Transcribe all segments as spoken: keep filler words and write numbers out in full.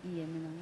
Iya memang.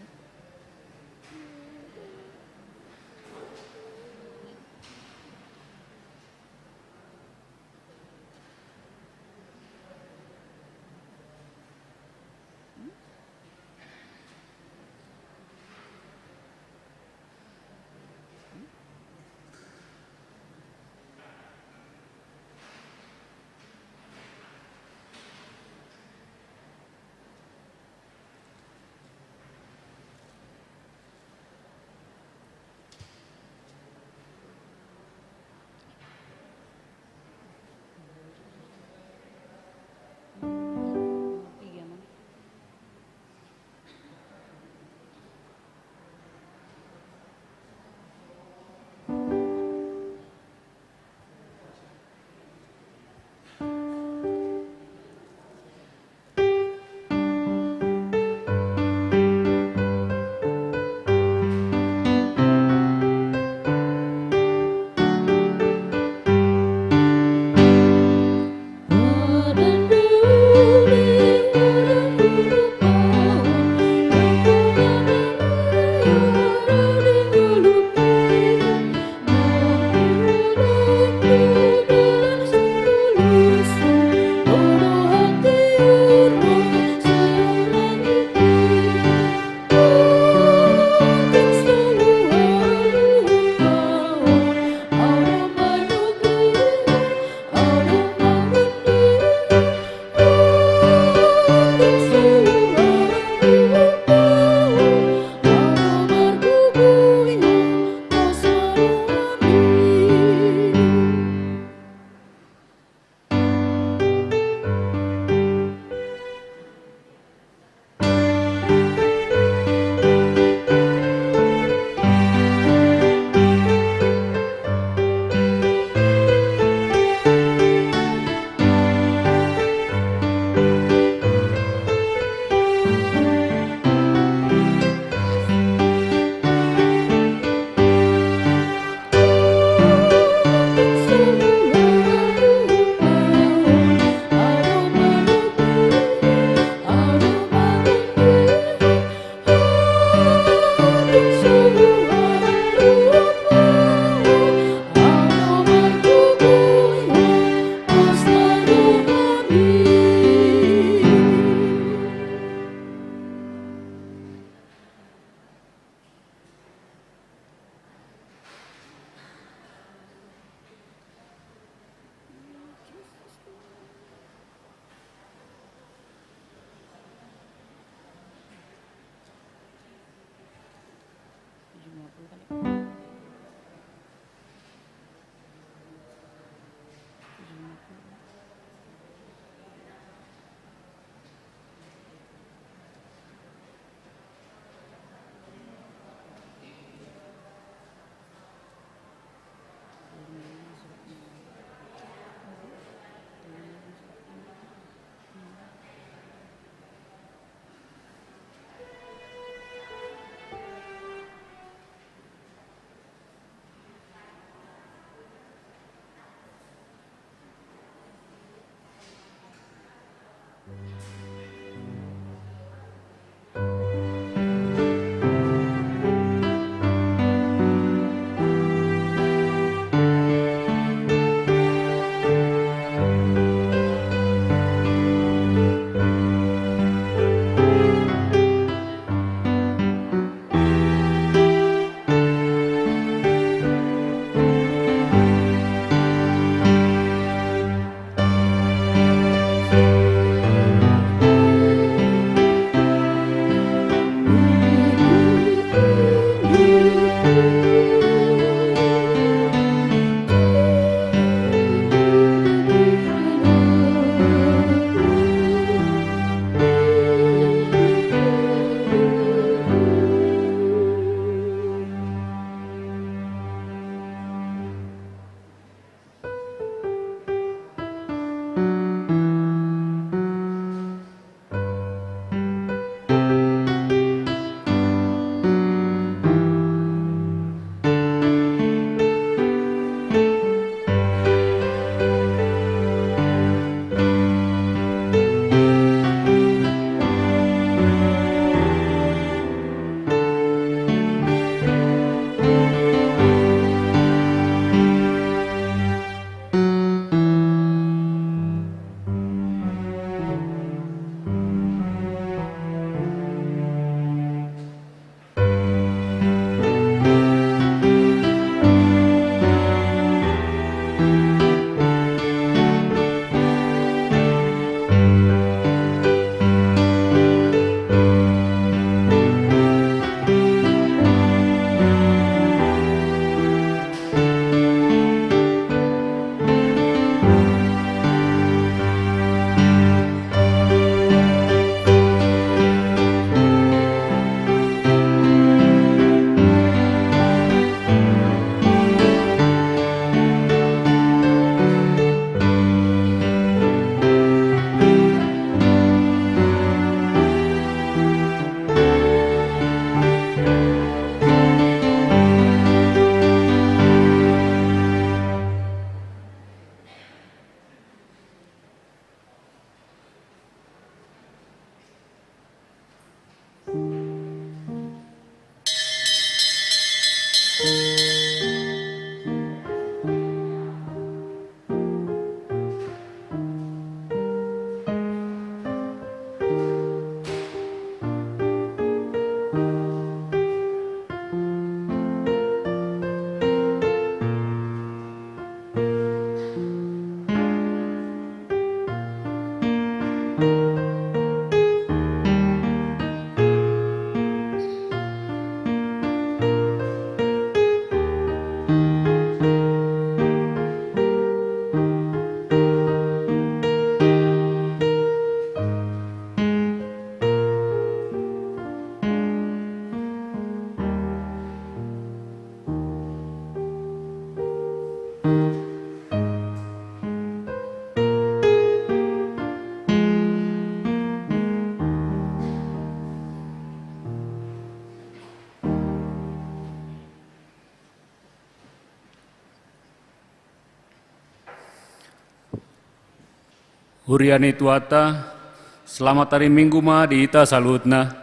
Huria ni Tuhanta, selamat ari Minggu ma di hita saluhutna.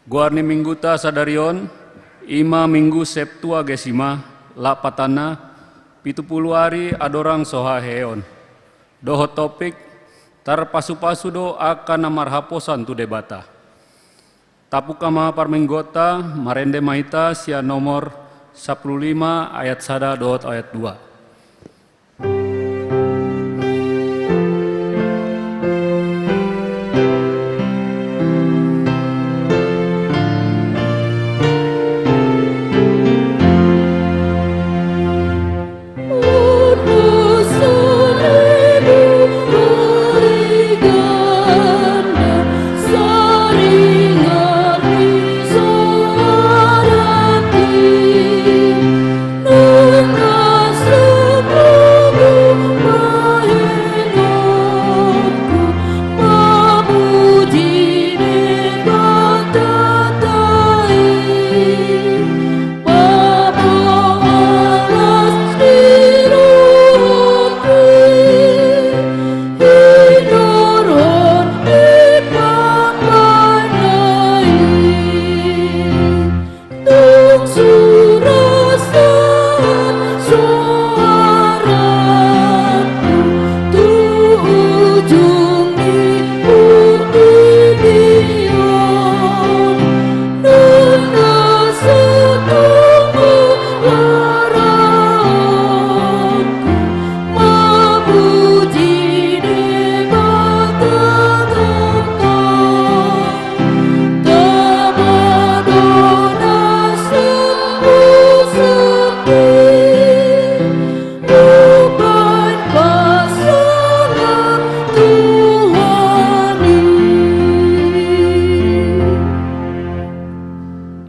Goar ni Mingguta sadari on, i ma Minggu Septuagesima, lapatanna, pitu pulu ari andorang so haheheon. Dohot topik, tarpasupasu do angka na marhaposan tu Debata. Tabuka ma parmingguonta, marende ma hita sian nomor sampulu lima ayat sada dohot ayat dua.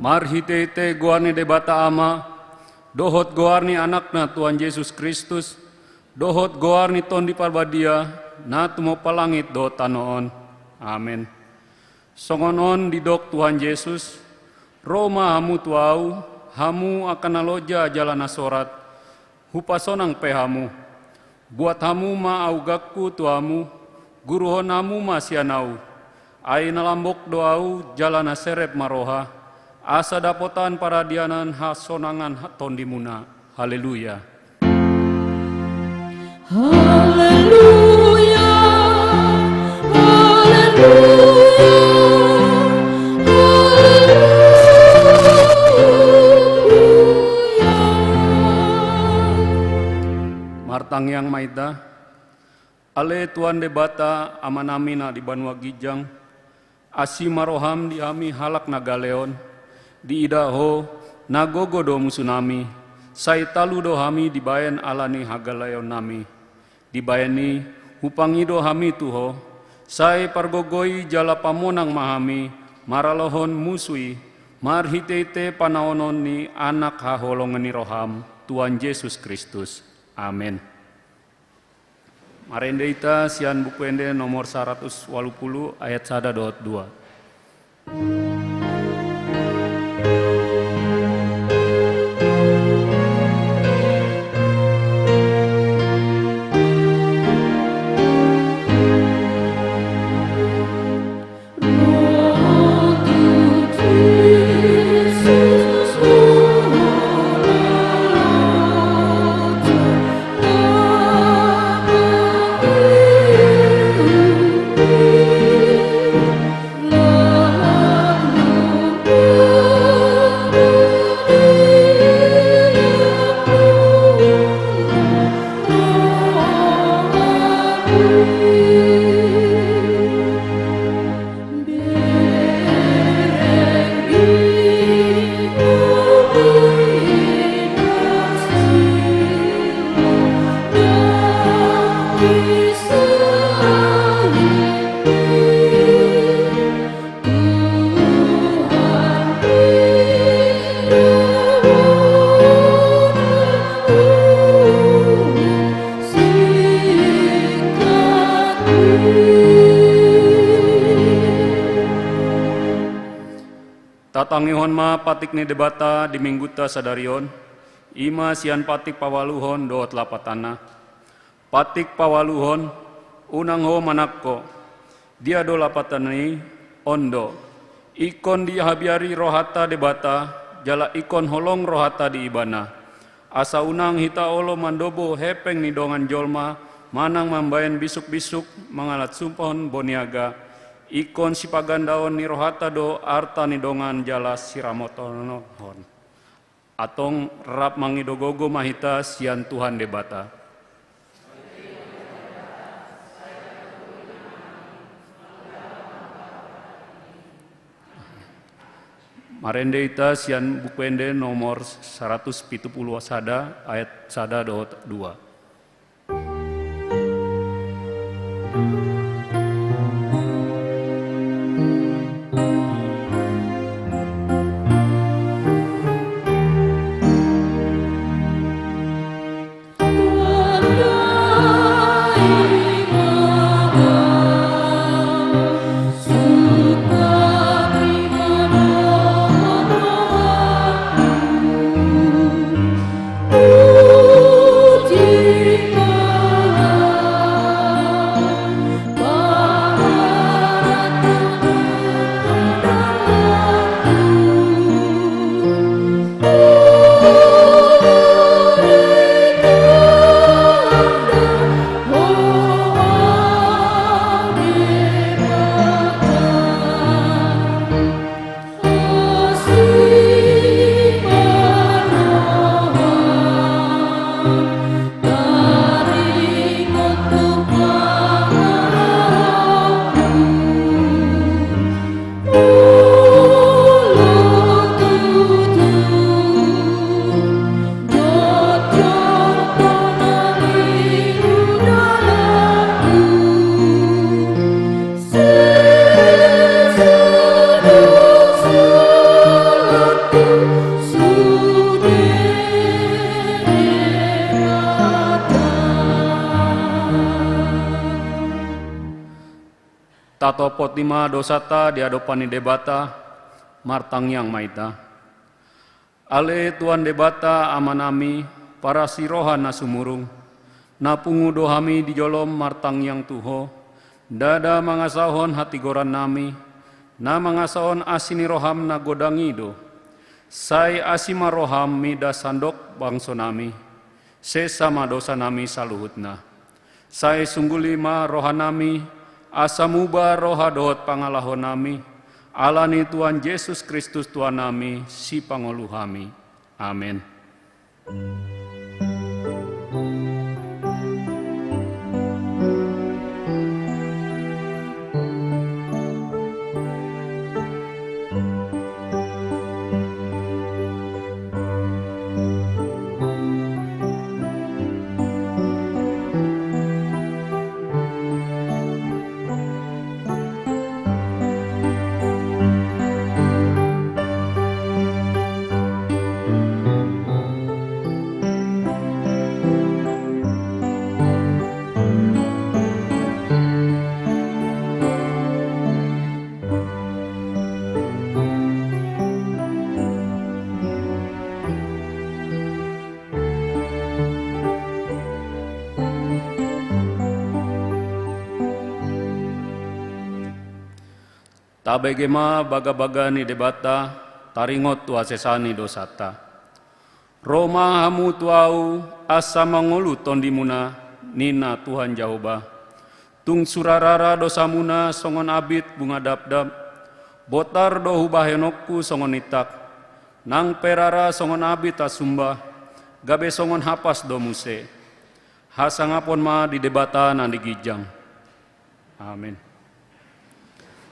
Marhitehite goar ni Debata Ama, dohot goar ni Anakna Tuhan Jesus Kristus, dohot goar ni Tondi Parbadia, na tumompa langit dohot tano on. Amen. Songon on didok Tuhan Jesus, ro ma hamu tu Ahu, hamu angka na loja jala na sorat, hupasonang pe hamu. Buat hamu ma augangku tu hamu, guruhon hamu ma sian Ahu. Ai na lambok do Ahu jala na serep ma roha, asa dapotan paradianan hasonangan tondimuna. Haleluya. Haleluya, haleluya, haleluya. Martangiang ma hita. Ale Tuhan Debata, Amanami na di banua ginjang, asi ma roham di hami halak na gale on, diida Ho, na gogo do musunami, sai talu do hami dibaen ala ni hagaleonnami. Dibaen i, hupangido hami tu Ho, sai pargogoi jala pamonang ma hami, maralohon musu i, marhitehite panaonon ni Anak haholongan ni roham, Tuhan Jesus Kristus. Amen. Marende hita sian Buku Ende nomor saratus ualu pulu ayat sada dohot dua. Tatangihon ma patik ni Debata di Mingguta sadari on, i ma sian patik paualuhon dohot lapatanna. Patik paualuhon, unang ho manangko. Dia do lapatan i? On do: Ingkon dihabiari rohanta Debata, jala ingkon holong rohanta di Ibana. Asa unang hita olo mandobo hepeng ni dongan jolma, manang mambahen bisukbisuk, mangalap sumpah boniaga, ingkon sipagandaon ni rohanta do arta ni dongan jala siramotonon. Antong rap mangido gogo ma hita sian Tuhan Debata. Marende hita sian Buku Ende nomor saratus pitu pulu sada, ayat sada dohot dua. Tatopoti ma dosanta di adopan ni Debata, martangiang ma hita. Ale Tuhan Debata Amanami, parasi roha na sumurung, na pungu do hami di jolom martangiang tu Ho, ndada mangasahon hatigorannami, na mangasahon asi ni roham na godang i do. Sai asi ma roham mida sandok bangsonami, sesa ma dosanami saluhutna. Sai sungguli ma rohanami, asa muba roha dohot pangalahonami, ala ni Tuhan Jesus Kristus Tuhannami, Sipangolu hami. Amen. Tabege ma bagabaga ni Debata, taringot tu hasesaan ni dosanta. Ro ma hamu tu Ahu, asa mangolu tondimuna, ninna Tuhan Jahowa. Tung sura rara dosamuna songon abit bunga dapdap, botar do hubahenonku songon intak, nang pe rara songon abit asumba, gabe songon hapas do muse. Hasangapon ma di Debata na di ginjang. Amen.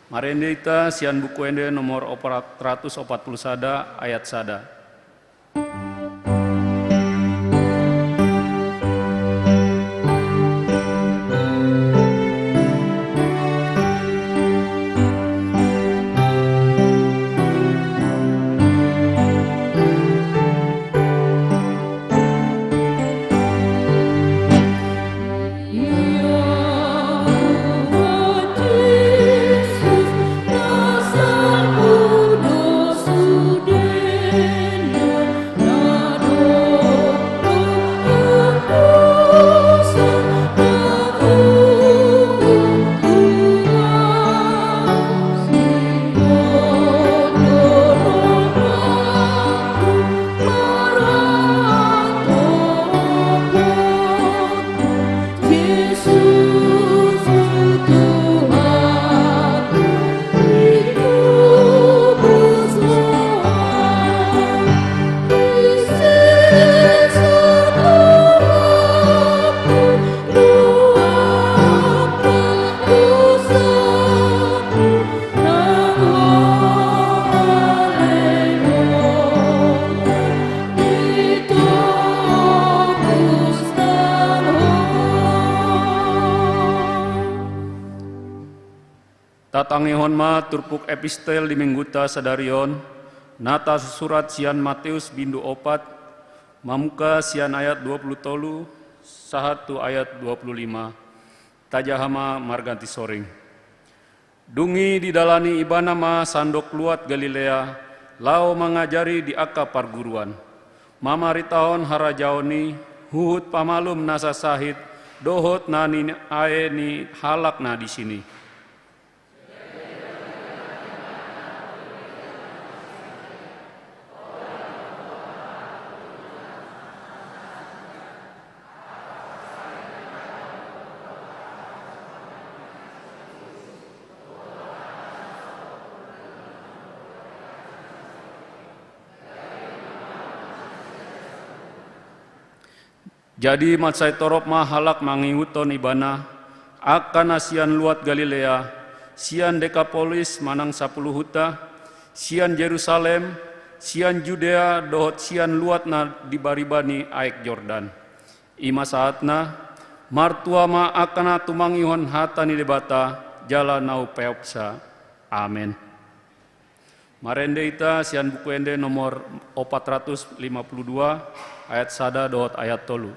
Marende hita sian Buku Ende nomor opat ratus opat pulu sada, ayat sada. Tatangihon ma turpuk epistel di mingguta sadari on, na tarsurat sian Mateus bindu opat, mamungka sian ayat dua pulu tolu sahat tu ayat dua pulu lima. Tajaha ma marganti soring. Dung i didalani ibana ma sandok luat Galilea, laho mangajari di angka parguruan, mamaritahon harajaon i, huhut pamalum nasa sahit dohot na ninae ni halak na disi. Jadi mansai torop ma halak mangihuthon ibana, angka na sian luat Galilea, sian Dekapolis manang Sapulu Huta, sian Jerusalem, sian Judea dohot sian luat na di bariba ni aek Jordan. I ma sahatna, martua ma angka na tumangihon hata ni Debata jala na umpeopsa. Amen. Marende hita sian Buku Ende nomor opat ratus lima pulu dua, ayat sada dohot ayat tolu.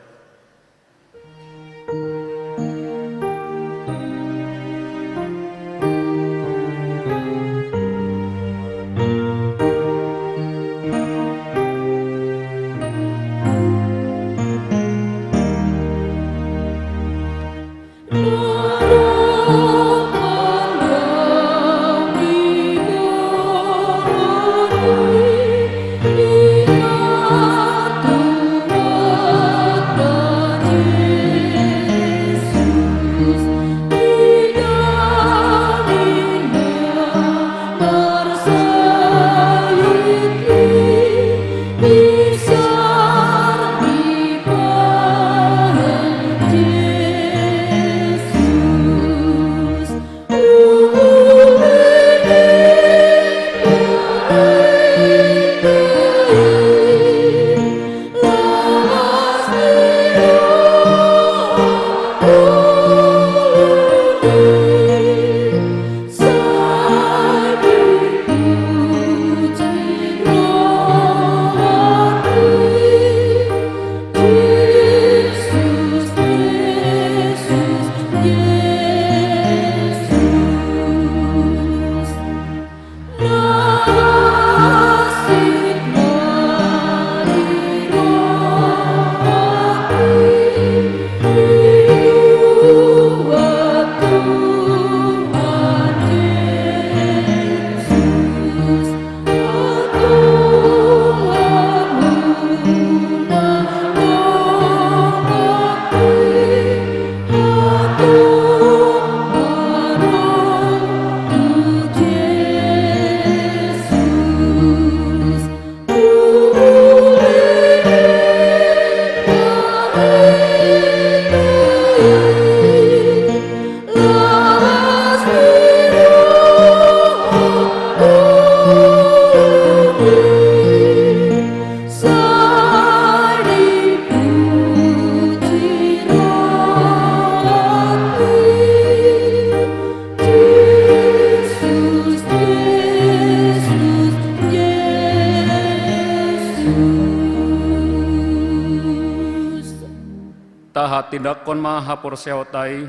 Tahatindanghon ma haporseaonta i,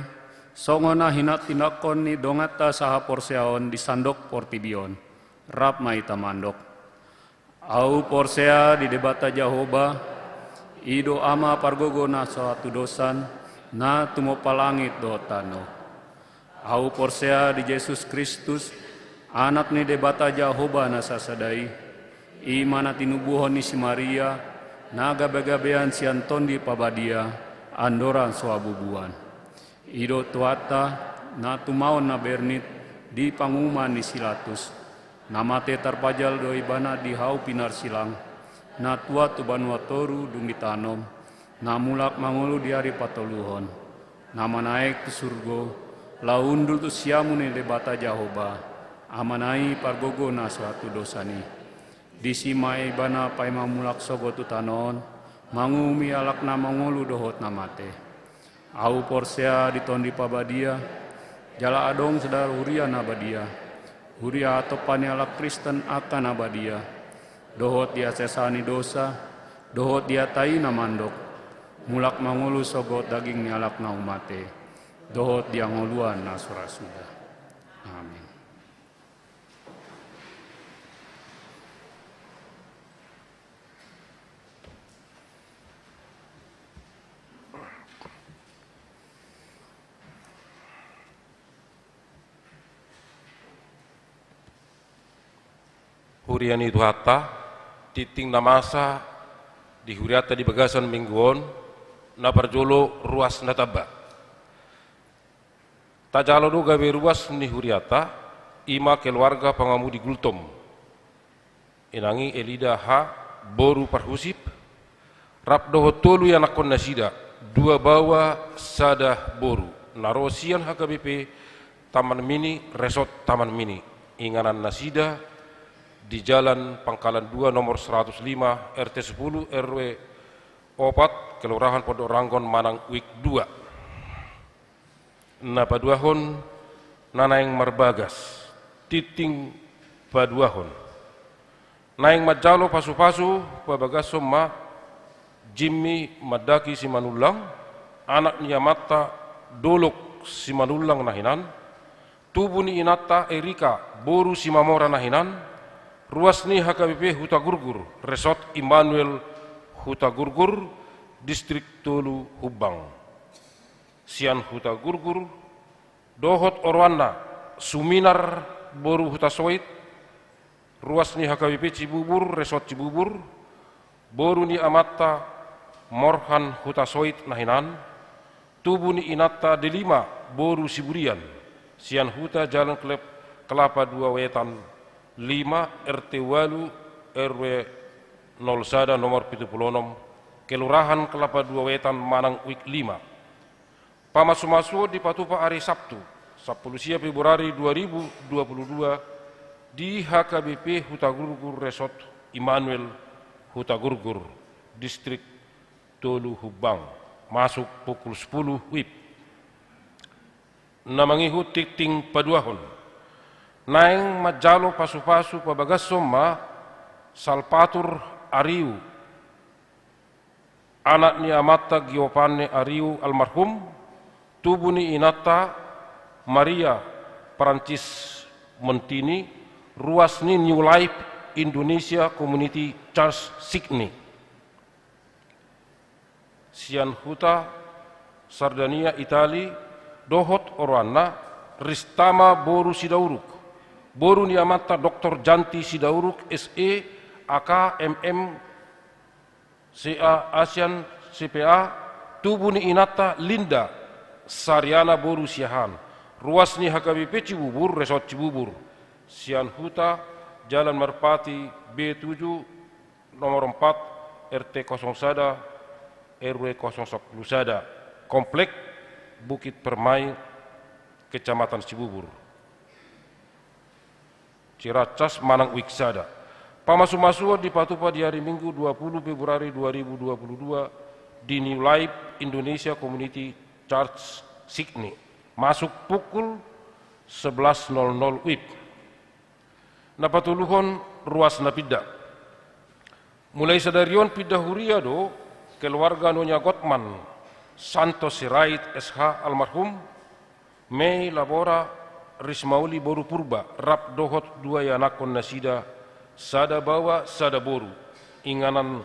songon na hinatindanghon ni donganta sahaporseaon di sandok portibi on. Rap ma hita mandok. Ahu porsea di Debata Jahowa, i do Ama pargogo na so hatudosan, na tumompa langit dohot tano. Ahu porsea di Jesus Kristus, Anak ni Debata Jahowa na sasada i, i ma na tinubuhon ni si Maria, na gabegabean sian Tondi Parbadia, andorang so habubuan. I do Tuhanta, na tumaon na bernit di panguhuman ni si Pilatus. Na mate tarpajal do Ibana di hau pinarsilang, na tuat tu banua toru dung ditanom, na mulak mangolu di ari patoluhon, na manaek tu surgo, laho hundul tu siamun ni Debata Jahowa, Amana i pargogo na so hatudosan i. Disi ma Ibana paima mulak sogot tu tano on, manguhumi halak na mangolu dohot na mate. Ahu porsea di Tondi Parbadia, Jala adong sada huria na badia, huria atompa ni halak Kristen angka na badia, dohot di hasesaan ni dosa, dohot di hata i na mandok, mulak mangolu sogot daging ni halak na humate, dohot di hangoluan na so ra suda. Amin. Huria ni Tuhanta, tingting na masa di hurianta di bagasan minggu on, na parjolo ruas na tamba. Tajalo do gabe ruas ni hurianta, i ma keluarga pangamudi Gultom. Inang i Elida H, boru Parhusip, rap dohot tolu ianakkon nasida, dua baoa sada boru, na ro sian H K B P Taman Mini, Resort Taman Mini. Inganan nasida di Jalan Pangkalan dua nomor seratus lima, R T sepuluh, R W opat, Kelurahan Pondok Ranggon, Manang Wijk dua. Na paduahon, na naeng marbagas, tingting paduahon. Naeng manjalo pasupasu pabagashon ma Jimmy Mandaki Simanullang, anak ni amanta Dolok Simanullang na hinan, tubu ni inanta Erika boru Simamora na hinan, ruas ni H K B P Hutagurgur, Resort Immanuel Hutagurgur, Distrik Tolu Humbang. Sian Hutagurgur dohot oroanna Suminar boru Hutasoit, ruas ni H K B P Cibubur, Resort Cibubur, boru ni amanta Morhan Hutasoit na hinan, tubu ni inanta Delima boru Siburian, sian huta Jalan Kelep-, Kelapa Dua Wetan lima, R T ualu, R W nol sada, nomor pitu pulu onom, Kelurahan Kelapa Dua Wetan, Manang Wijk lima. Pamasumasuon dipatupa ari Sabtu, sampulu sia Februari dua ribu dua pulu dua, di H K B P Hutagurgur Resort Immanuel Hutagurgur, Distrik Tolu Humbang, masuk pukul sepuluh WIB. Na mangihut tingting paduahon. Naeng manjalo pasupasu pabagashon ma Salpatur Ariu, anak ni amanta Giovanni Ariu almarhum, tubu ni inanta Maria Prancis Montini, ruas ni New Life Indonesia Community Church Sydney. Sian huta Sardania, Itali, dohot oroanna Ristama boru Sidauruk, boru ni amanta Doktor Janti Sidauruk, S E, A K, M M, C A, Asian, C P A, tubu ni inanta Linda Sariana boru Siahaan, ruas ni H K B P Cibubur, Resort Cibubur, sian huta Jalan Merpati B tujuh, nomor empat, R T kosong sada, R W kosong sepuluh sada, Komplek Bukit Permai, Kecamatan Cibubur. Ciracas, Manang Wijk sada. Pamasumasuon dipatupa di ari Minggu dua puluh Februari dua ribu dua puluh dua di New Life Indonesia Community Church Sydney, masuk pukul sebelas nol nol WIB. Na patoluhon, ruas na pinda. Mulai sadari on pinda huria do keluarga Nonya Gotman Santos Sirait S H almarhum, Mei Labora Rismauli boru Purba, rap dohot dua ianakkon nasida, sada baoa sada boru, inganan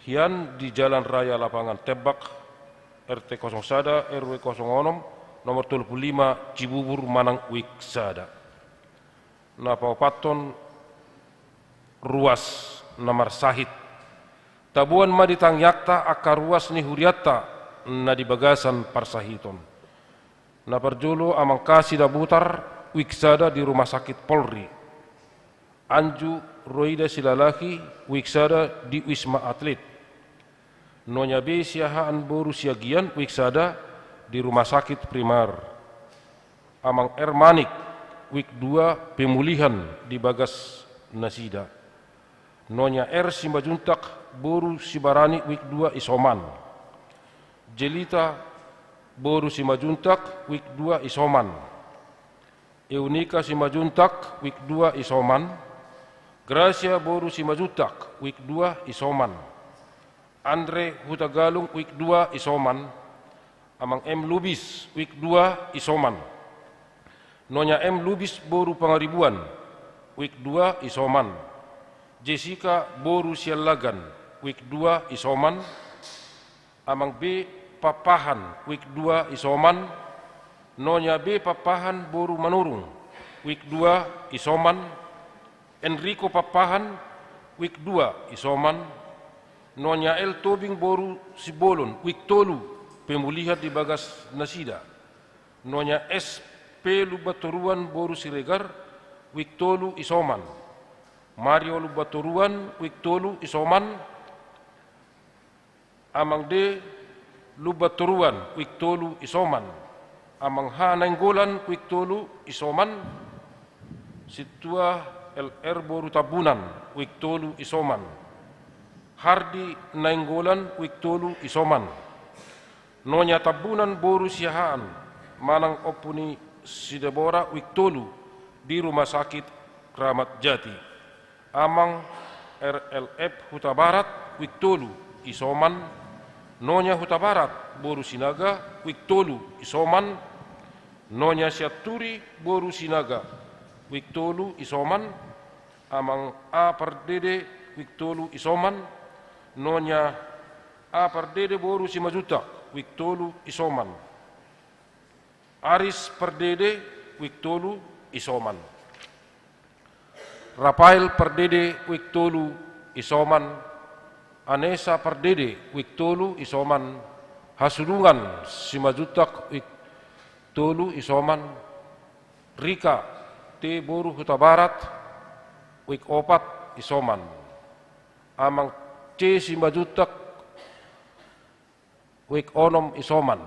hian di Jalan Raya Lapangan Tembak, R T kosong sada, R W kosong onom, nomor tolu pulu lima, Cibubur, Manang Wijk sada. Na paopathon, ruas na marsahit. Taboan ma di tangiangta angka ruas ni hurianta na di bagasan parsahiton. Na parjolo Amang Kasi Dabutar, Wijk sada, di Rumah Sakit Polri. Anju Roida Silalahi, Wijk sada, di Wisma Atlet. Nonya B Siahaan boru Siagian, Wijk sada, di Rumah Sakit Primer. Amang R Manik, Wijk dua, pemulihan di bagas nasida. Nonya R Simanjuntak boru Sibarani, Wijk dua, isoman. Jelita boru Simanjuntak, wijk dua, isoman. Eunika Simanjuntak, wijk dua, isoman. Grasia boru Simanjuntak, wijk dua, isoman. Andre Hutagalung, wijk dua, isoman. Amang M Lubis, wijk dua, isoman. Nonya M Lubis boru Pangaribuan, wijk dua, isoman. Jessica boru Siallagan, wijk dua, isoman. Amang B Pakpahan, wijk dua, isoman. Nonya B Pakpahan boru Manurung, wijk dua, isoman. Enrico Pakpahan, wijk dua, isoman. Nonya L Tobing boru Simbolon, wijk tolu, pemulihan di bagas nasida. Nonya S P Lumbantoruan boru Siregar, wijk tolu, isoman. Mario Lumbantoruan, wijk tolu, isoman. Amang D Lumbantoruan, wijk tolu, isoman. Amang H Nainggolan, wijk tolu, isoman. Sintua L R boru Tambunan, wijk tolu, isoman. Hardi Nainggolan, wijk tolu, isoman. Nonya Tambunan boru Siahaan, manang ompu ni si Debora, wijk tolu, di Rumah Sakit Kramat Jati. Amang R L F Hutabarat, wijk tolu, isoman. Nonya Hutabarat boru Sinaga, wijk tolu, isoman. Nonya Sianturi boru Sinaga, wijk tolu, isoman. Amang A Pardede, wijk tolu, isoman. Nonya A Pardede boru Simanjuntak, wijk tolu, isoman. Aris Pardede, wijk tolu, isoman. Rafael Pardede, wijk tolu, isoman. Anesa Pardede, wijk tolu, isoman. Hasulungan Simanjuntak, wijk tolu, isoman. Rika T boru Hutabarat, wijk opat, isoman. Amang C Simanjuntak, wijk onom, isoman.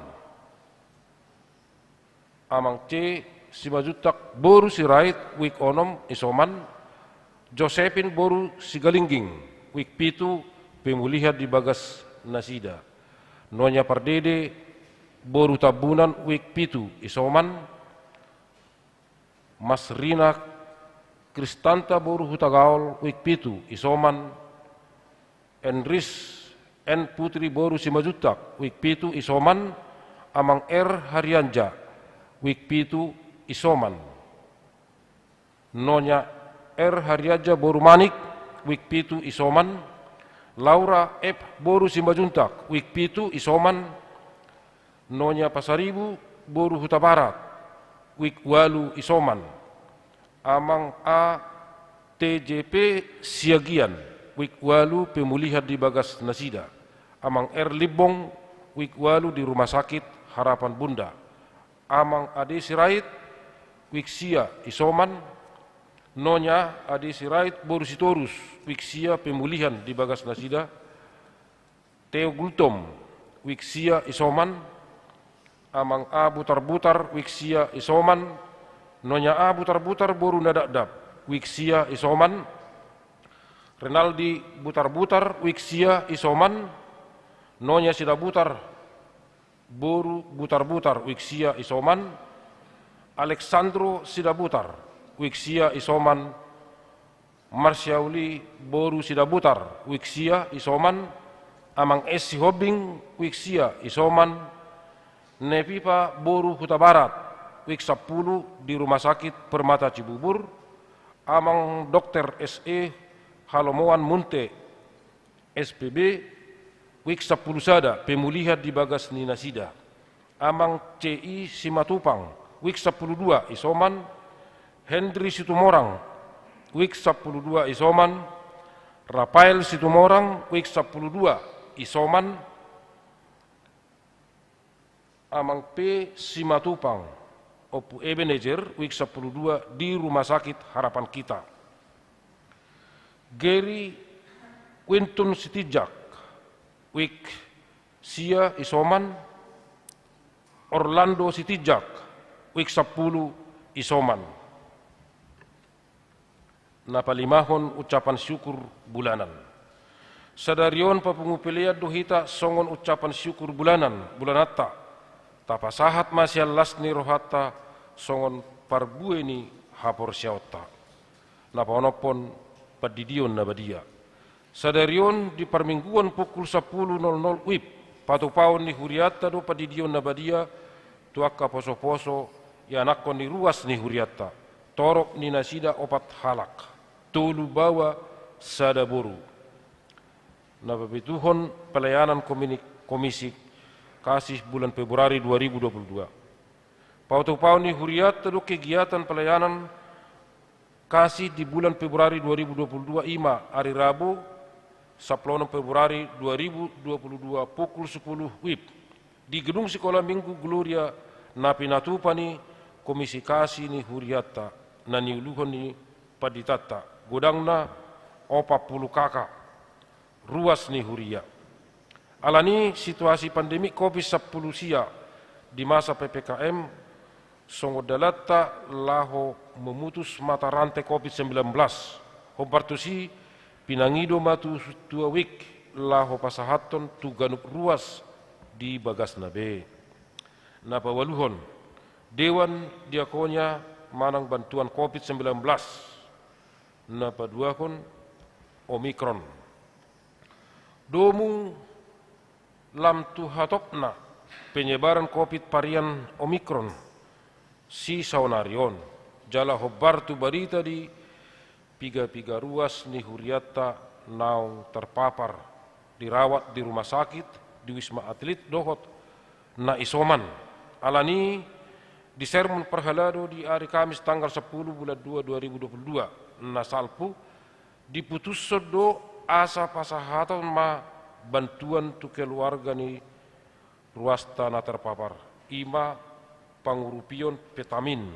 Amang C Simanjuntak boru Sirait, wijk onom, isoman. Josepin boru Sigalingging, wijk pitu, pemulihan di bagas nasida. Nonya Pardede boru Tambunan, wijk pitu, isoman. Masrina Kristanta boru Hutagaol, wijk pitu, isoman. Enris N Putri boru Simanjuntak, wijk pitu, isoman. Amang R Harianja, wijk pitu, isoman. Nonya R Harianja boru Manik, wijk pitu, isoman. Laura F boru Simanjuntak, wijk pitu, isoman. Nonya Pasaribu boru Hutabarat, wijk ualu, isoman. Amang A T J P Siagian, wijk ualu, pemulihan di bagas nasida. Amang R Limbong, wijk ualu, di Rumah Sakit Harapan Bunda. Amang Ade Sirait, wijk sia, isoman. Nonya Ade Sirait boru Sitorus, wijk sia, pemulihan di bagas nasida. Teo Gultom, wijk sia, isoman. Amang A Butarbutar, wijk sia, isoman. Nonya A Butarbutar boru Nadapdap, wijk sia, isoman. Renaldi Butarbutar, wijk sia, isoman. Nonya Sidabutar boru Butarbutar, wijk sia, isoman. Alexandro Sidabutar, wijk sia, isoman. Marsiauli boru Sidabutar, wijk sia, isoman. Amang S Sihombing, wijk sia, isoman. Nepipa boru Hutabarat, wijk sampulu, di Rumah Sakit Permata Cibubur. Amang Dokter S E Halomoan Munte, S P B, wijk sampulu sada, pemulihan di bagas ni nasida. Amang C I Simatupang, wijk sampulu dua, isoman. Henry Situmorang, wijk sampulu dua, isoman. Rafael Situmorang, wijk sampulu dua, isoman. Amang P Simatupang, Ompu Ebenezer, wijk sampulu dua, di Rumah Sakit Harapan Kita. Geri Quinton Sitinjak, wijk sia, isoman. Orlando Sitinjak, wijk sampulu, isoman. Na palimahon ucapan syukur bulanan. Sadari on papungu pelean do hita songon ucapan syukur bulanan, bulananta. Tapasahat ma sian las ni rohanta songon parbue ni haporseaonta. Na paonomhon pandidion na badia. Sadari on di parmingguon pukul sampulu nol nol wib, patupaon ni hurianta do pandidion na badia tu angka posoposo ianakhon ni ruas ni hurianta, torop ni nasida opat halak, tolu baoa sada boru. Na papituhon pelayanan komini-, komisi kasih bulan Februari dua ribu dua puluh dua. Patupaon ni hurianta do kegiatan pelayanan kasih di bulan Februari dua ribu dua puluh dua, i ma ari Rabu, sampulu onom Februari dua ribu dua puluh dua, pukul sampulu wib, di gedung Sikola Minggu Gloria na pinatupa ni Komisi Kasih ni hurianta, na niuluhon ni panditanta, godangna opat pulu K K, ruas ni huria. Alani situasi pandemi covid sampulu sia di masa P P K M, songon dalanta laho memutus mata rantai covid sembilan belas, hombar tusi pinangido ma tu Sintua Wijk laho pasahathon tu ganup ruas di bagasna be. Na paualuhon, Dewan Diakonia manang bantuan covid sembilan belas. Na paduahon, Omikron. Domu lam tu hatopna penyebaran covid varian Omikron sisaonari on, jala hombar tu barita di piga-piga ruas ni hurianta naung terpapar, dirawat di rumah sakit, di Wisma Atlet dohot na isoman. Alani di sermon parhalado di ari Kamis tanggal sampulu bulan dua dua ribu dua puluh dua na salpu, diputushon do asa pasahaton ma bantuan tu keluarga ni ruasta na terpapar, i ma pangurupion vitamin.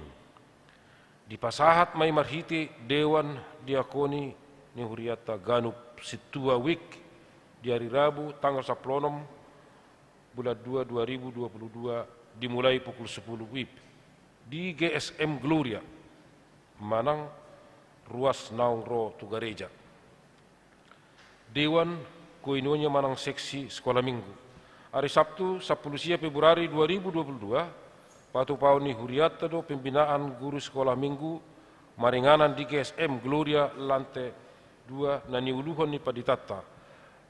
Dipasahat ma i marhite Dewan Diakoni ni hurianta ganup Sintua Wijk di ari Rabu tanggal sampulu onom bulan dua dua ribu dua puluh dua, dimulai pukul sampulu wib di G S M Gloria manang ruas naung ro tu gareja. Dewan Koinonia manang seksi Sikola Minggu. Ari Sabtu sampulu sia Februari dua ribu dua puluh dua, patupaon ni hurianta do pembinaan guru Sikola Minggu maringanan di G S M Gloria lante dua na niuluhon ni panditanta.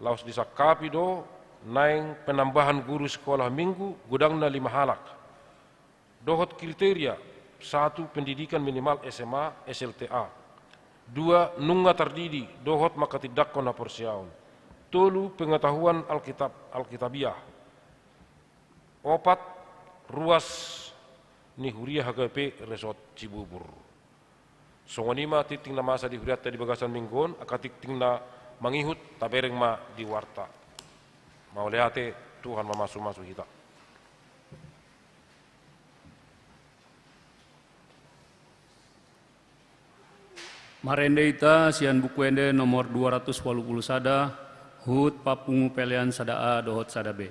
Laos disangkapi do naeng penambahan guru Sikola Minggu godangna lima halak. Dohot kriteria, satu, pendidikan minimal S M A, S L T A. Dua, nunga tardidi dohot manghatindanghon haporseaon. Tolu, pengetahuan Alkitab, Alkitabiah. Opat, ruas ni huria H K P Resort Cibubur. Songon i ma tingting na masa di hurianta di bagasan minggu on, angka tingting na mangihut tabereng ma di warta. Mauliate, Tuhan mamasumasu hita. Marende hita sian Buku Ende nomor dua ratus ualu pulu sada, hut papungu pelean sada A dohot sada B.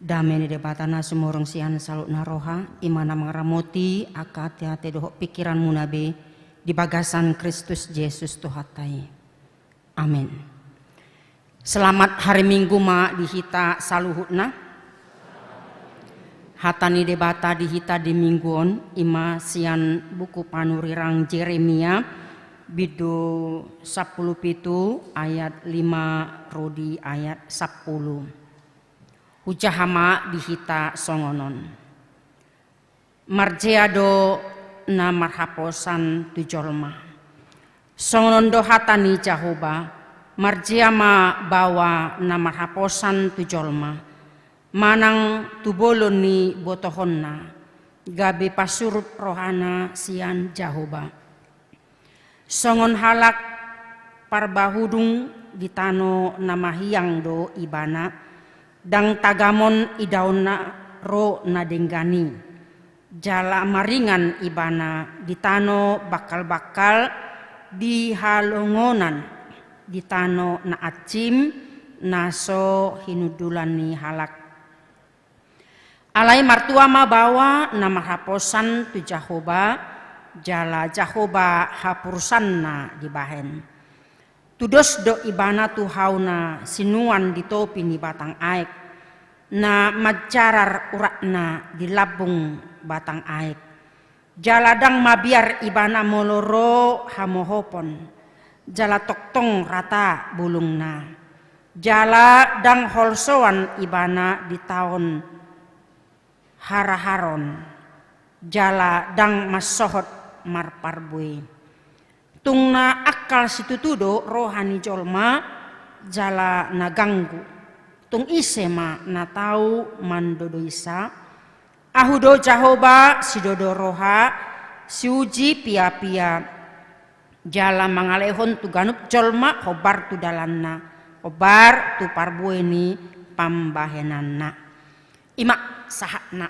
Dame ni Debata na sumurung sian saluhutna roha, i ma na mangaramoti angka ateate dohot pingkiranmuna be di bagasan Kristus Jesus Tuhanta i. Amen. Selamat hari Minggu ma di hita saluhutna. Hata ni Debata di hita di Minggu on, i ma sian buku panurirang Jeremia, bindu sampulu pitu ayat lima ro di ayat sampulu. Hujaha ma di hita songon on. Marjea do na marhaposan tu jolma. Songon on do hata ni Jahowa, marjea ma baoa na marhaposan tu jolma, manang tu bolon ni botohonna, gabe pasurut rohana sian Jahowa. Songon halak parbahudung di tano na mahiang do ibana, ndang tagamon idaonna ro na denggan i. Jala maringan ibana di tano bangkal-bangkal di halongonan, di tano na ansim na so hinundulan ni halak. Alai martua ma baoa na marhaposan tu Jahowa, jala Jahowa haporusanna dibahen. Tudos do ibana tu hau na sinuan di topi ni batang aek, na manjarar uratna di lambung batang aek. Jala ndang mabiar ibana molo ro hamohopon, jala tongtong rata bulungna. Jala ndang holsoan ibana di taon haraharon, jala ndang mansohot marparbue. Tung na angkal situtu do roha ni jolma, jala na ganggu. Tung ise ma na tau mandodoisa? Ahu do Jahowa, sidodo roha, siuji piapia, jala mangalehon tu ganup jolma hombar tu dalanna, hombar tu parbue ni pambahenanna. I ma sahatna.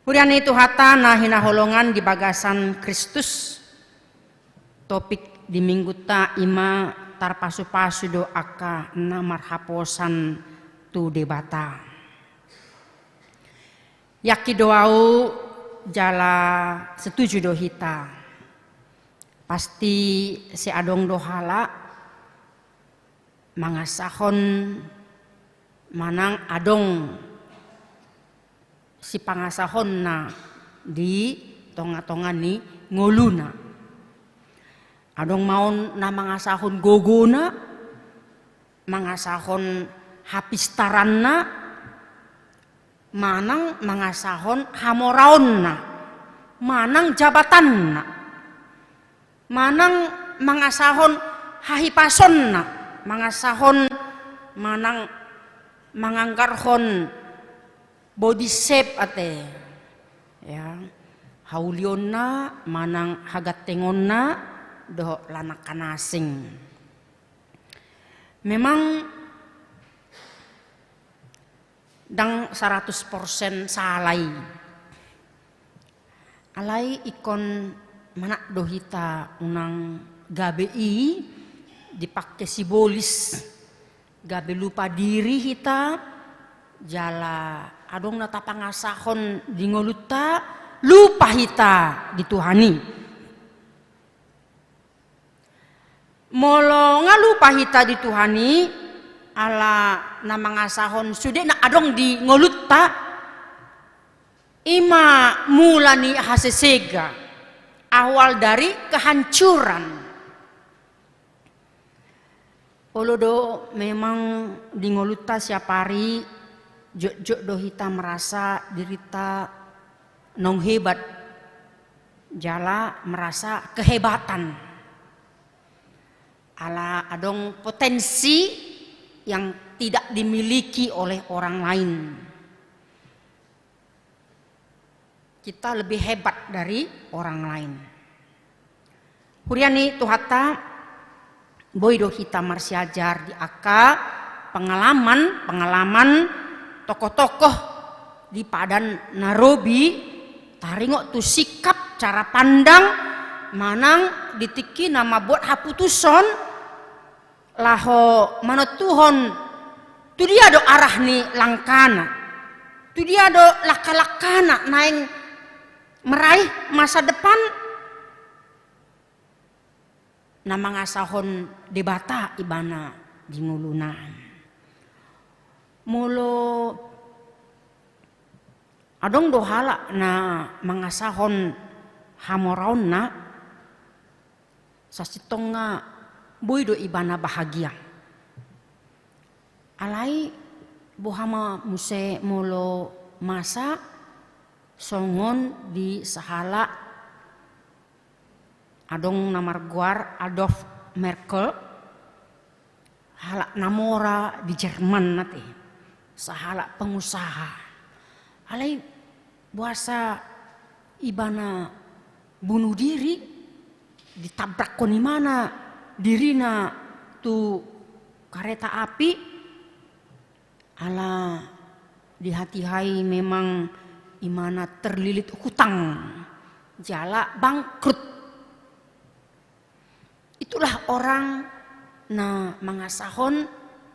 Huria ni Tuhanta na hinaholongan di bagasan Kristus, topik di Minggunta i ma tarpasupasu do angka na marhaposan tu Debata. Yakin do ahu jala setuju do hita. Pasti sai adong do halak mangasahon manang adong sipangasahonna di tonga-tonga ni ngoluna. Adong ma on na mangasahon gogona, mangasahon hapistaranna, manang mangasahon hamoraonna, manang jabatanna, manang mangasahon hahipasonna, mangasahon manang manganggarhon body shape ate, ya, haulionna manang hagantengonna dohot lanangka na asing. Memang ndang saratus persen sala i. Alai ingkon manat do hita unang gabe i dipake sibolis, gabe lupa diri hita, jala adong na tapangasahon di ngolunta, lupa hita di Tuhan i. Molo nga lupa hita di Tuhan i, ala na mangasahon sude na adong di ngolunta, i ma mula ni hasesega, awal dari kehancuran. Olo do memang di ngolunta siap ari, jotjot do hita merasa dirinta naung hebat, jala merasa kehebatan. Ala adong potensi yang tidak dimiliki oleh orang lain. Kita lebih hebat dari orang lain. Huria ni Tuhanta, boi do hita marsiajar di angka pengalaman-pengalaman tokoh-tokoh di Padan Narobi, taringot tu sikap, cara pandang, manang di tingki na mambuat haputuson laho manontuhon Tu dia do arah ni langkana? Tu dia do langka-langkana naeng meraih masa depan? Na mangasahon Debata ibana di ngoluna. Molo adong do halak na mangasahon hamoraonna, sasintongna boi do ibana bahagia. Alai boha ma muse molo masa songon di sahalak adong na margoar Adolf Merkel, halak na mora di Jerman ate, sahalak pengusaha. Alai boasa ibana bunuh diri, ditabrakkon ibana dirina tu kareta api, ala dihatihai memang ibana terlilit hutang, jala bangkrut. Itulah orang na mangasahon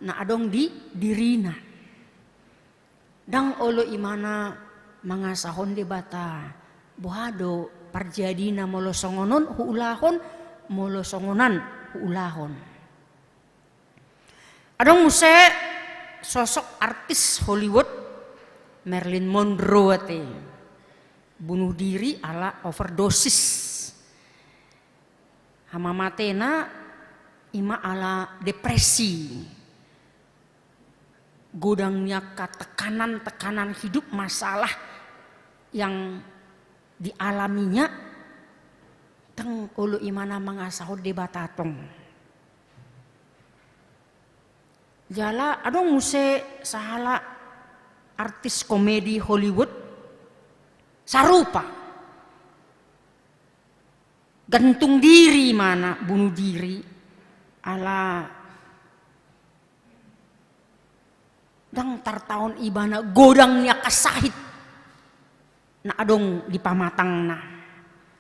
na adong di dirina. Ndang olo ibana mangasahon Debata. Boha do parjadina molo songon on huulahon, molo songon an huulahon. Adong muse sosok artis Hollywood, Marilyn Monroe ate. Bunuh diri ala overdosis. Hamamatena ima ala depresi. Godang ni angka tekanan-tekanan hidup, masalah yang dialaminya, ndang olo ibana mangasahon Debata tong. Jala adong muse sahalak artis komedi Hollywood, sarupa. Gantung diri ibana, bunuh diri, ala ndang tartaon ibana godang ni angka sahit na adong di pamatangna.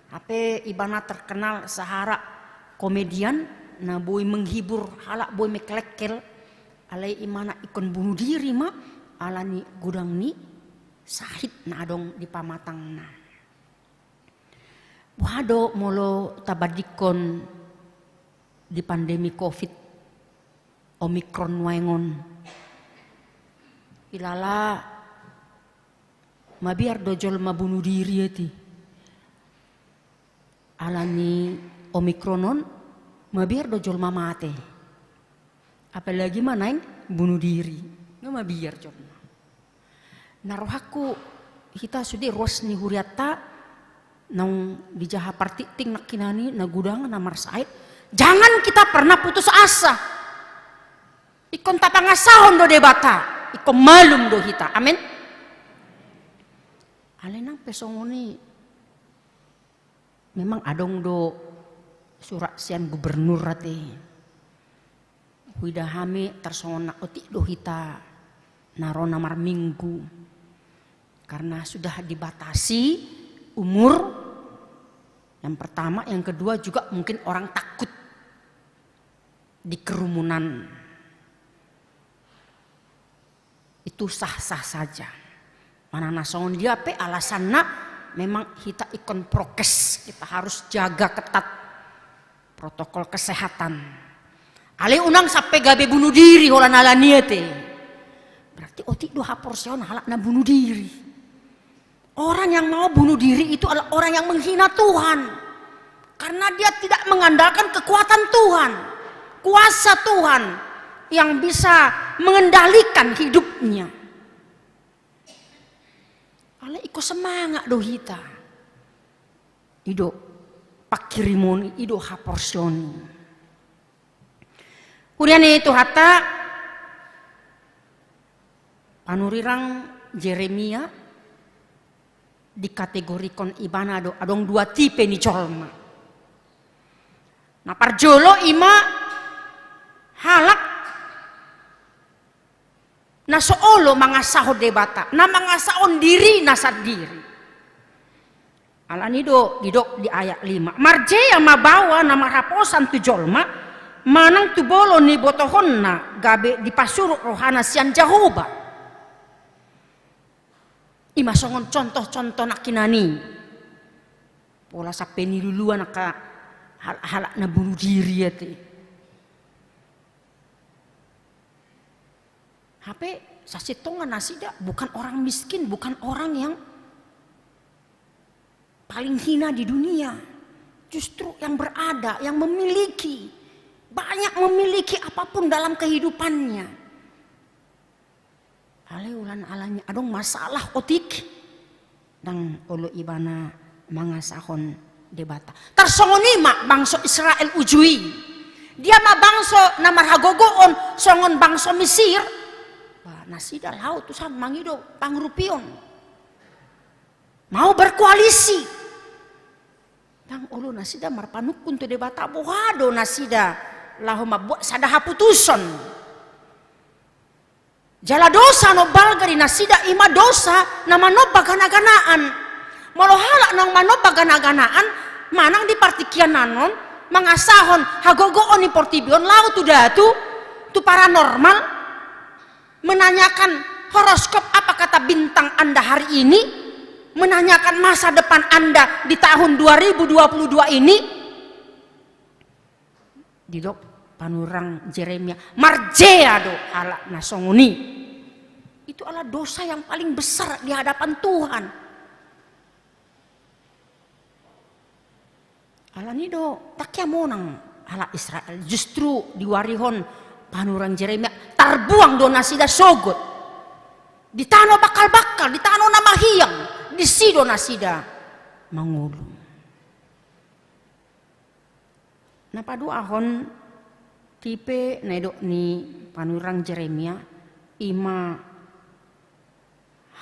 Hape ibana terkenal sahalak komedian na boi menghibur halak, boi mekelekkel, alai ibana ingkon bunuh diri ma ala ni godang ni sahit na adong di pamatangna. Boha do molo tabandingkon di pandemi covid, Omicron nuaeng on? Hilala mabiar do jolma bunuh diri ate. Ala ni Omicron on, mabiar do jolma mate. Apalagi ma naeng bunuh diri. Nga mabiar jolma. Na rohangku, hita sude ruas ni hurianta, naung dijaha partingting nangkinan i, na godang na marsahit. Jangan kita pernah putus asa. Ingkon tapangasahon do Debata, ingkon malum do hita. Amin. Alai nang pe songon i, memang adong do surat sian gubernur ate. Huida hami tarsongon na otik do hita na ro na marminggu. Karena sudah dibatasi umur, yang pertama, yang kedua juga mungkin orang takut di kerumunan. Itu sah-sah saja. Manang na songon dia pe alasanna, memang hita ingkon prokes, kita harus jaga ketat protokol kesehatan. Alai unang sampe gabe bunuh diri holan ala ni ate. Berarti otik do haporseaon halak na bunuh diri. Orang yang mau bunuh diri itu adalah orang yang menghina Tuhan. Karena dia tidak mengandalkan kekuatan Tuhan, kuasa Tuhan yang bisa mengendalikan hidupnya. Alai ingkon semangat do hita. I do panghirimon i, i do haporseaon i. Huria ni Tuhanta, panurirang Jeremia dikategorikon ibana do adong dua tipe ni jolma. Na parjolo ima halak na so olo mangasahon Debata, na mangasahon dirina sandiri. Ala ni do didok di ayat lima: Marjea ma baoa na marhaposan tu jolma, Manang tu bolon ni botohonna gabe dipasurut rohana sian Jahowa. I ma songon contoh-contoh nangkinan i. Pola sampe niluluan angka hal-, halak na bunuh diri ate. Hape sasintongan nasida bukan orang miskin, bukan orang yang paling hina di dunia. Justru yang berada, yang memiliki, banyak memiliki apapun dalam kehidupannya. Alai ulaon alani adong masalah otik, ndang olo ibana mangasahon Debata. Tarsongon i ma bangso Israel uju i. Dia ma bangso na marhagogoon songon bangso Misir. Ba, nasida laho tusan mangido pangurupion. Mau berkoalisi. Ndang olo nasida marpanungkun tu Debata, boha do nasida laho mambuat sada haputuson. Jala dosa na umbalga di nasida i ma dosa na manomba gana-ganaan. Molo halak na manomba gana-ganaan, manang di partingkian on, mangasahon hagogoon ni portibi on laho tu datu, tu paranormal, menanyakan horoskop apa kata bintang Anda hari ini, menanyakan masa depan Anda di tahun dua ribu dua puluh dua ini. Didok panurirang Jeremia, marjea do halak na songon i. Itu adalah dosa yang paling besar di hadapan Tuhan. Alani do, ndang hea monang halak Israel, justru diwarihon panurirang Jeremia, tarbuang do nasida sogot. Di tano bangkal-bangkal, di tano na mahiang, disi do nasida mangolu. Na paduahon tipe na nidok ni panurirang Jeremia, i ma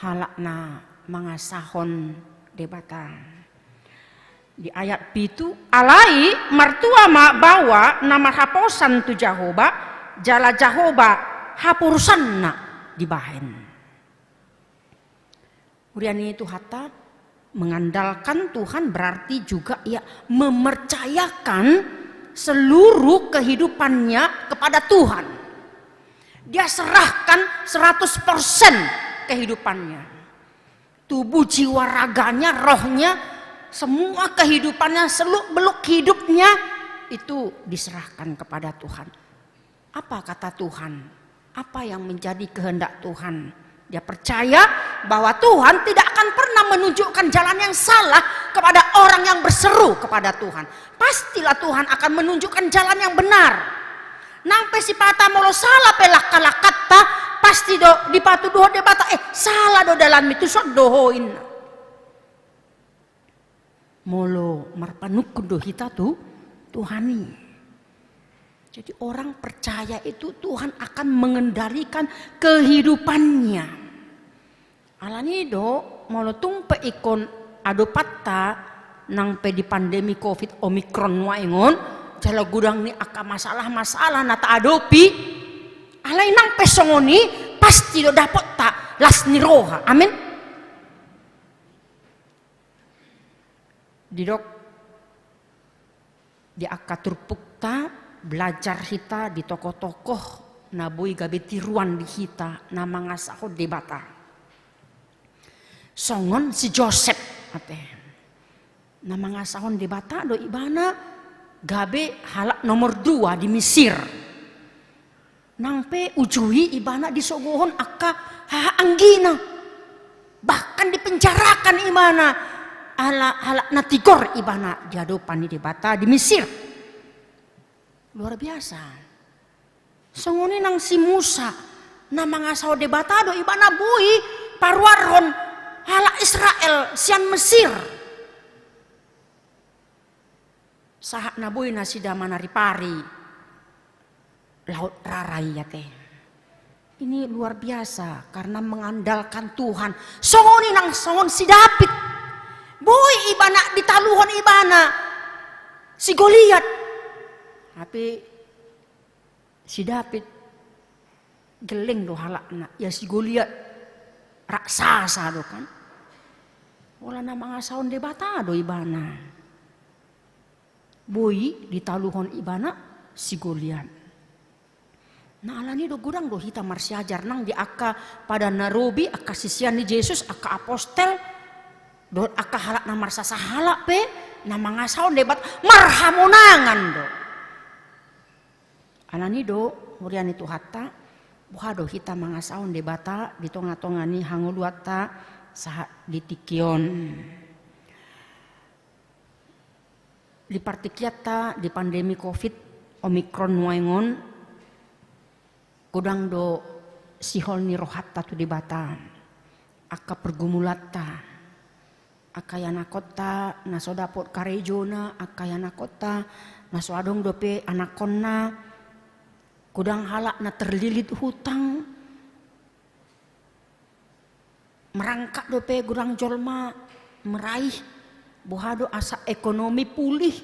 halak na mangasahon Debata. Di ayat pitu, alai martua ma baoa na marhaposan tu Jahowa, jala Jahowa haporusanna dibahen. Huria ni Tuhanta, mengandalkan Tuhan berarti juga ia mempercayakan seluruh kehidupannya kepada Tuhan. Dia serahkan seratus persen kehidupannya. Tubuh, jiwa, raganya, rohnya, semua kehidupannya, seluk-beluk hidupnya itu diserahkan kepada Tuhan. Apa kata Tuhan? Apa yang menjadi kehendak Tuhan? Dia percaya bahwa Tuhan tidak akan pernah menunjukkan jalan yang salah kepada orang yang berseru kepada Tuhan. Pastilah Tuhan akan menunjukkan jalan yang benar. Nang pe sipata molo sala pe langka-langkanta, pasti do dipatuduhon Debata, eh, sala do dalanmi, tuson do ho, inna. Molo marpanungkun do hita tu Tuhan i. Jadi orang percaya itu Tuhan akan mengendalikan kehidupannya. Alani do, molo tung pe ingkon adopanta nang pe di pandemi covid Omicron nuaeng on, jala godang ni angka masalah-masalah na taadopi, alai nang pe songon i pasti do dapotta las ni roha. Amin. Didok di angka turpukta, belajar hita di tokoh-tokoh na boi gabe tiruan di hita na mangasahon Debata. Songon si Josep, ate. Na mangasahon Debata do ibana gabe halak nomor dua di Mesir. Nang pe uju i ibana disogohon angka hahaanggina. Bahkan dipenjarakan ibana. Ala, halak na tigor ibana di adopan ni Debata di Mesir. Luar biasa. Songon i nang si Musa, na mangasahon Debata do ibana boi paruarhon halak Israel sian Mesir. Sahat na boi nasida manaripari Laut Rara i, ate. Ini luar biasa karena mengandalkan Tuhan. Songon i nang songon si Daud. Boi ibana ditaluhon ibana si Goliat. Tapi si Daud gelleng do halakna, ia si Goliat raksasa do kan. Pola na mangasahon Debata do ibana. Boi ditaluhon ibana si Goliat. Nah, alani do godang do hita marsiajar nang di angka padan na robi, angka sisean ni Jesus, angka apostel, dohot angka halak na marsasahalak pe, na mangasahon Debata marhamonangan do. Alani do, huria ni Tuhanta, boha do hita mangasahon Debata di tonga-tonga ni hangoluanta sahat di tingki on. Di partingkianta di pandemi covid Omicron nuaeng on, godang do sihol ni rohanta tu Debata, angka pergumulanta, angka ianakhonta na so dapot karejona, angka ianakhonta na so adong dope anakhonna, godang halak na terlilit hutang, merangkak dope godang jolma meraih, boha do asa ekonomi pulih,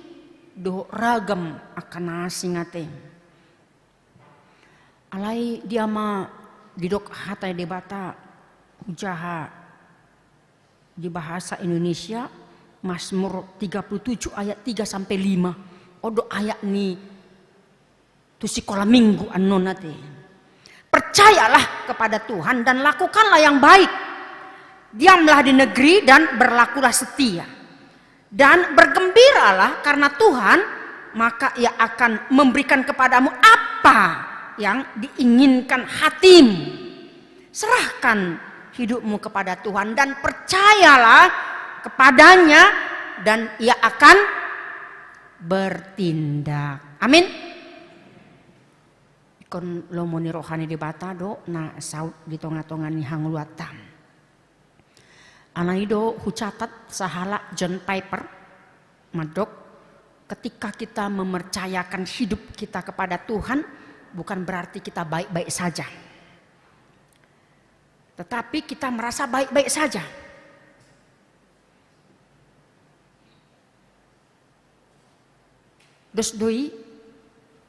dohot ragam angka na asing ate. Alai dia ma didok hata Debata, hujaha di bahasa Indonesia, Mazmur tiga puluh tujuh ayat tiga sampai lima. On do ayat ni tu sikola minggu annon ate. Percayalah kepada Tuhan dan lakukanlah yang baik. Diamlah di negeri dan berlakulah setia. Dan bergembiralah karena Tuhan, maka Ia akan memberikan kepadamu apa yang diinginkan hatimu. Serahkan hidupmu kepada Tuhan dan percayalah kepada-Nya, dan Ia akan bertindak. Amin. Ingkon lomo ni roha ni Debata do na saut di tonga-tonga ni hangoluanta. Alani do hucatat sahalak John Piper mandok, ketika kita memercayakan hidup kita kepada Tuhan, bukan berarti kita baik-baik saja. Tetapi kita merasa baik-baik saja. Dos do i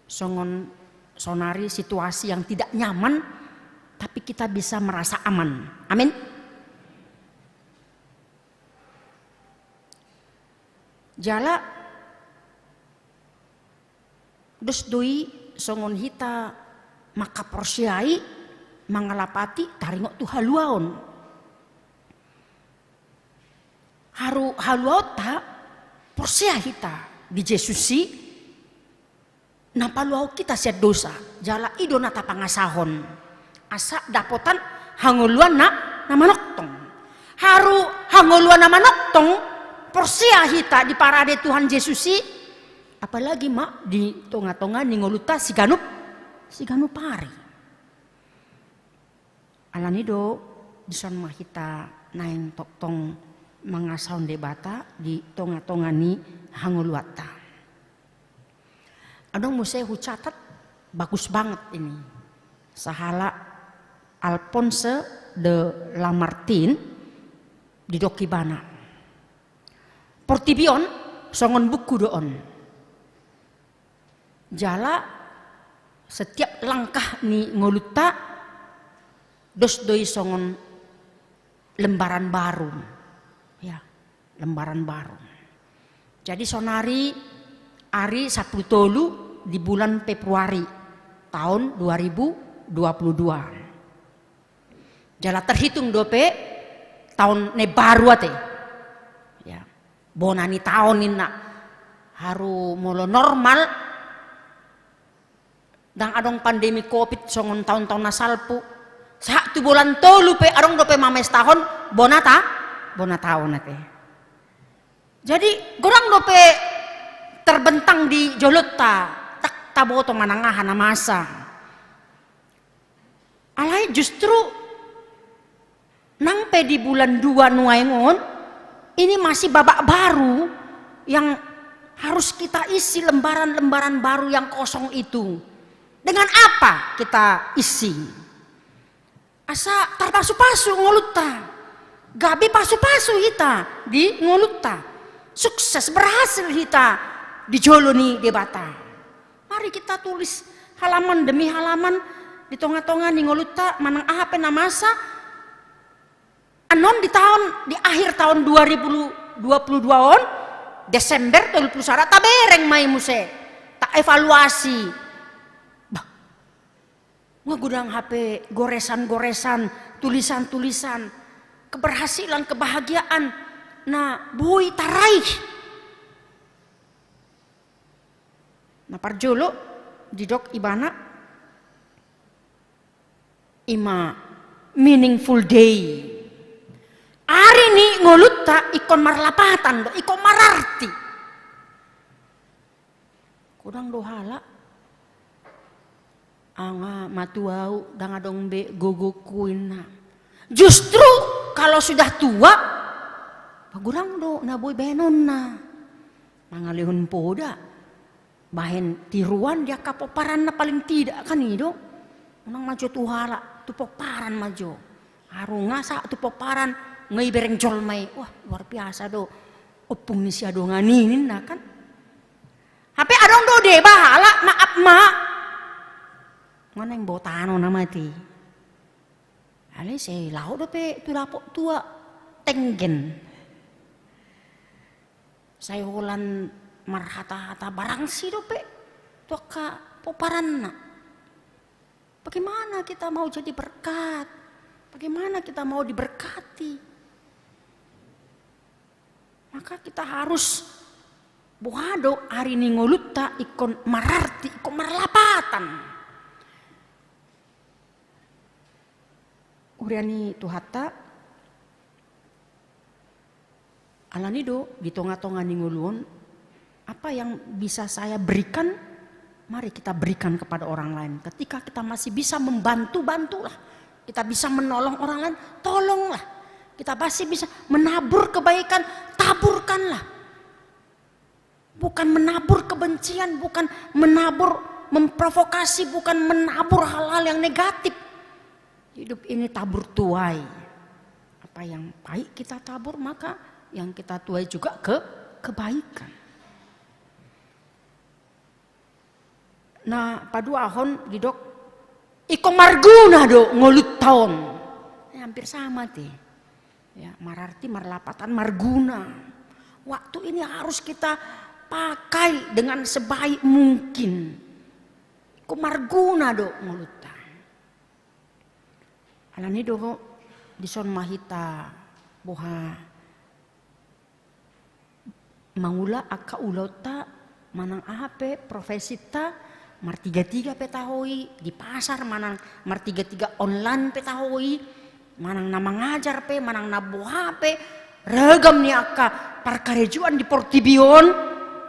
songon saonari situasi yang tidak nyaman, tapi kita bisa merasa aman. Amin. Jala dos do i songon hita mangkaporseai, mangalapati, taringot tu haluaon. Haru haluaonta, porsea hita di Jesus i, na paluahon hita sian dosa, jala i do na tapangasahon. Asa dapotan hangoluan na, na manongtong. Haru hangoluan na manongtong, porsea hita diparade Tuhan Jesus i, apalagi ma di tonga-tonga ni ngolunta siganup, siganup ari. Alani do, dison ma hita naeng tongtong mangasahon Debata di tonga-tonga ni hangoluanta. Adong muse hucatat, bagus banget ini. Sahalak Alphonse de Lamartine, didok ibana, portibi on songon buku do on. Jala setiap langkah ni ngolunta dos do i songon lembaran baru. Ya, lembaran baru. Jadi saonari ari sampulu tolu di bulan Februari taon dua ribu dua puluh dua. Jala terhitung dope taon na imbaru ate. Ya. Bona ni taon ninna. Haru molo normal, ndang adong pandemi covid songon taon-taon na salpu. Sahat tu bulan tolu pe adong dope mamestahon bona ta, bona taon ate. Jadi godang dope terbentang di jolonta, ndang taboto manang aha na masa. Alai justru nang pe di bulan dua nuaeng on, ini masih babak baru yang harus kita isi, lembaran-lembaran baru yang kosong itu. Dengan apa kita isi? Asa tarpasu-pasu ngolunta. Gabe pasu-pasu hita di ngolunta. Sukses, berhasil hita di jolo ni Debata. Mari kita tulis halaman demi halaman di tonga-tonga ni ngolunta manang aha pe na masa. Annon di taon, di akhir taon dua ribu dua puluh dua on, Desember tolu puluh sada, tabereng ma i muse. Ta evaluasi. Bah, nga godang hape goresan-goresan, tulisan-tulisan, keberhasilan, kebahagiaan na boi taraih. Na parjolo didok ibana, ima meaningful day. Ari ni ngolunta ingkon marlapatan do, ingkon mararti. Godang do halak, nga matua au, ndang adong be gogongku inna. Justru kalau sudah tua, godang do na boi bahenonna. Mangalehon poda, bahen tiruan di angka pomparanna paling tidak kan i do. Unang ma jo tu halak, tu pomparan ma jo. Haru nga sahat tu pomparan, nga ibereng jolma i. Wah, luar biasa do ompung ni si adongan i ninna kan. Hape adong do deba halak, maaf ma, nga naeng botano na mate. Alai sai laho dope tu dapot tua tenggen. Sai holan marhata-hata barangsi dope tu angka pomparanna. Bagaimana kita mau jadi berkat? Bagaimana kita mau diberkati? Maka kita harus boha do ari ni ngolunta ingkon mararti, ingkon marlapatan. Huria ni Tuhanta, alani do di tonga-tonga ni ngolu on, apa yang bisa saya berikan, mari kita berikan kepada orang lain. Ketika kita masih bisa membantu, bantulah. Kita bisa menolong orang lain, tolonglah. Kita masih bisa menabur kebaikan, taburkanlah. Bukan menabur kebencian, bukan menabur, memprovokasi, bukan menabur hal-hal yang negatif. Hidup ini tabur tuai. Apa yang baik kita tabur, maka yang kita tuai juga ke kebaikan. Na paduahon didok, ingkon marguna do ngolunta on. Ya, hampir sama te. Ya, mararti, marlapatan, marguna. Waktu ini harus kita pakai dengan sebaik mungkin. Ingkon marguna do ngolunta. Alani do dison ma hita boha mangula angka ulaonta manang aha pe profesinta, martiga-tiga pe taho i di pasar manang martiga-tiga online pe taho i, manang na mangajar pe, manang na boha pe, ragam ni angka parkarejoan di portibi on,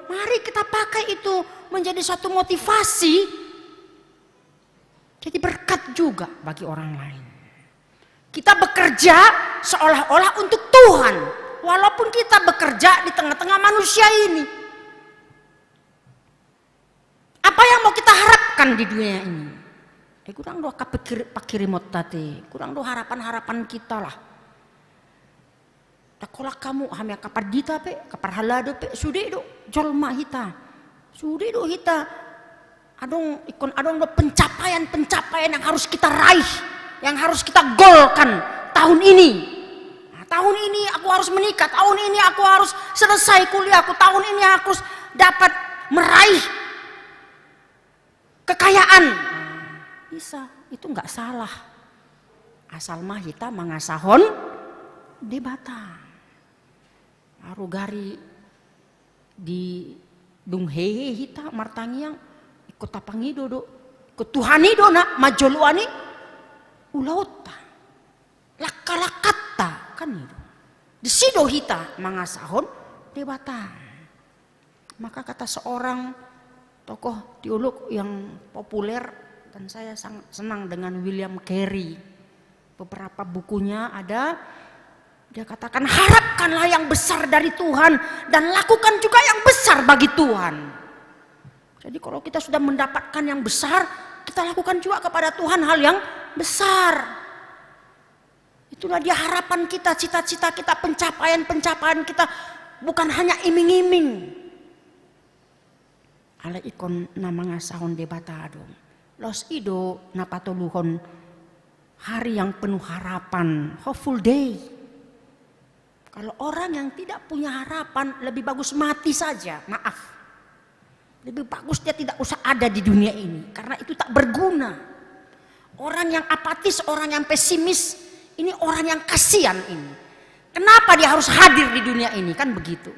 mari kita pakai itu menjadi satu motivasi. Jadi berkat juga bagi orang lain. Kita bekerja seolah-olah untuk Tuhan, walaupun kita bekerja di tengah-tengah manusia ini. Apa yang mau kita harapkan di dunia ini? Eh, godang do angka pakir-, pangkirimon ta te, godang do harapan-harapan kita lah. Ndang holan hamu, hami angka pandita pe, angka parhalado pe, sude do jolma hita. Sude do hita. Adong, ingkon adong do pencapaian-pencapaian yang harus kita raih, yang harus kita golkan tahun ini. Nah, tahun ini aku harus menikah, tahun ini aku harus selesai kuliahku, tahun ini aku harus dapat meraih kekayaan. Bisa, itu nggak salah. Asal ma hita mangasahon Debata. Haru gari di dung hehe hita martangiang, ingkon tapangido do, ingkon Tuhan i do na manjoloani ulaonta. Langka-langkanta, kan i do. Disi do hita mangasahon Debata. Maka kata seorang tokoh teolog yang populer, dan saya sangat senang dengan William Carey. Beberapa bukunya ada, dia katakan, "Harapkanlah yang besar dari Tuhan dan lakukan juga yang besar bagi Tuhan." Jadi kalau kita sudah mendapatkan yang besar, kita lakukan juga kepada Tuhan hal yang besar. Itulah dia harapan kita, cita-cita kita, pencapaian-pencapaian kita, bukan hanya iming-iming. Alai ingkon na mangasahon Debata do. Laos i do na patoluhon, hari yang penuh harapan, hopeful day. Kalau orang yang tidak punya harapan, lebih bagus mati saja, maaf. Lebih bagus dia tidak usah ada di dunia ini, karena itu tak berguna. Orang yang apatis, orang yang pesimis, ini orang yang kasihan ini. Kenapa dia harus hadir di dunia ini? Kan begitu.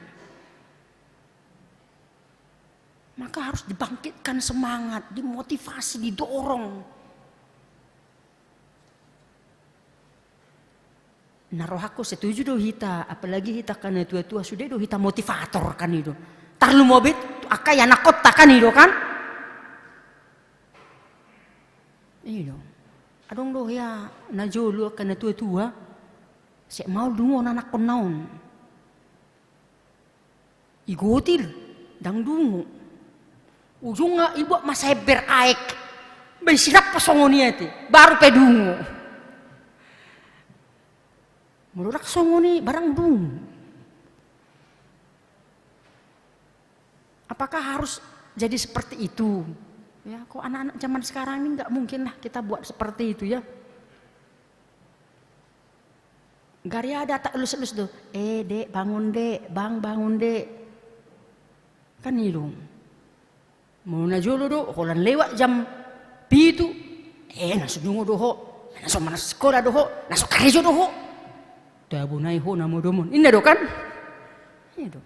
Maka harus dibangkitkan semangat, dimotivasi, didorong. Na rohangku setuju do hita, apalagi hita angka na tua-tua, sude do hita motivator kan i do. Tarlumobi tu angka ianakhonta kan i do kan. I do. Adong do hea na jolo angka na tua-tua. Sai maol dungo anakhonna on. Igotil, ndang dungo. Ujungna ibuat ma saember aek. Baen sidappa songon i ate, baru pe dungo. Molo ndang songon i barang dungo. Apakah harus jadi seperti itu? Ya, kok anak-anak zaman sekarang ini nggak mungkin lah kita buat seperti itu ya. Gari ada tak elus-elus do. "Eh, Dek, bangun, Dek. Bang, bangun, Dek." Kan i do. Molo na jolo do, holan lewat jam pitu. Eh, na so dungo do ho. Na so manat sikola do ho. Na so karejo do ho. Tabo nai ho na modom on. Inna do kan? I do.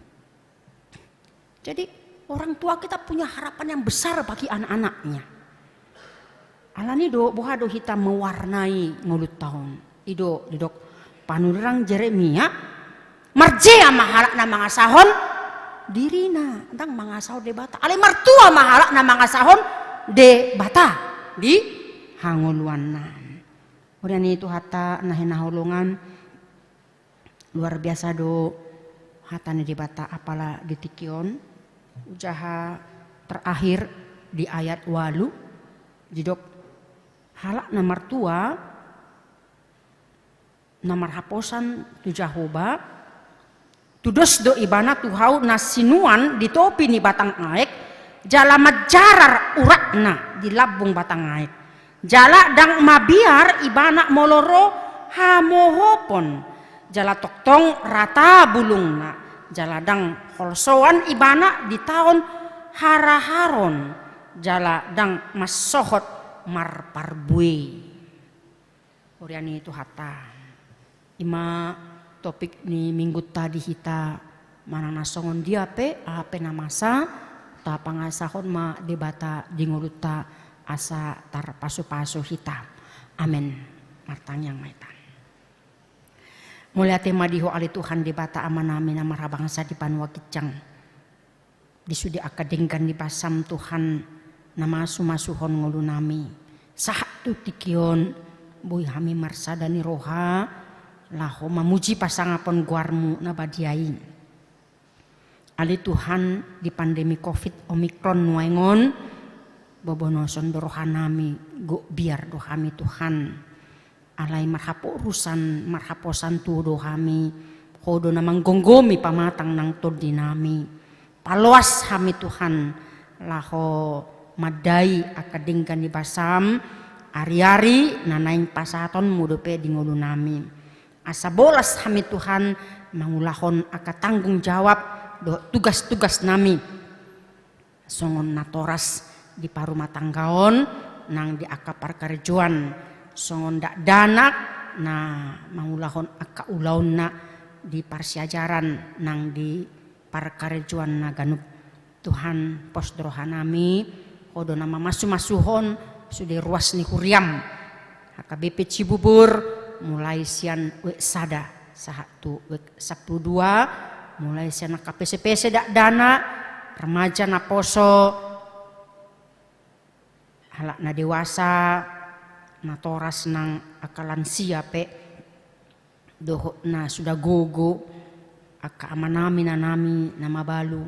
Jadi, orang tua kita punya harapan yang besar bagi anak-anaknya. Alani do, boha do hita mewarnai ngolunta on. I do, didok panurirang Jeremia, marjea ma halak na mangasahon dirina, ndang mangasahon Debata. Alai martua ma halak na mangasahon Debata di hangoluanna. Huria ni Tuhanta na hinaholongan, luar biasa do hata ni Debata apala di tingki on. Ujaha terakhir di ayat ualu, didok halak na martua, na marhaposan tu Jahowa, tudos do ibana tu hau na sinuan di topi ni batang aek, jala manjarar uratna di lambung batang aek. Jala ndang mabiar ibana molo ro hamohopon, jala tongtong rata bulungna, jala ndang holsoan ibana di taon haraharon, jala ndang mansohot marparbue. Huria ni Tuhanta. I ma topik ni minggunta di hita, manang na songon dia pe, aha pe na masa, tapangasahon ma Debata di ngolunta asa tarpasupasu hita. Amen. Martangiang ma hita. Mauliate ma di Ho ale Tuhan Debata Amanami na marhabangsa di banua ginjang. Di sude angka denggan ni basaM Tuhan, na masu-masuhon ngolunami. Sahat tu tingki on, boi hami marsada ni roha, laho mamuji pasangapon goarMu na badia i. Ale Tuhan, di pandemi covid Omicron nuaeng on, bobonoson do rohanami, gok biar do hami Tuhan. Alai marhaporusan, marhaposan tu Ho do hami, Ho do na manggomgomi pamatang nang tondinami. Paloas hami Tuhan, laho mandai angka denggan ni basaM, ari-ari na naeng pasahatonMu dope di ngolunami. Asa bolas hami Tuhan, mangulahon angka tanggung jawab dohot tugas-tugasnami. Songon natoras di parumatanggaon, nang di angka parkarejoan, songon dakdanak na mangulahon angka ulaonna di parsiajaran, nang di parkarejoan na ganup. Tuhan, pos do rohanami, Ho do na mamasu-masuhon sude ruas ni huriaM. H K B P Cibubur, mulai sian wijk sada sahat tu wijk sampulu dua, mulai sian angka pese-pese dakdanak, remaja naposo, halak na dewasa, natoras nang angka lansia pe, dohot na suda gogo, angka amanami, inanami na mabalu,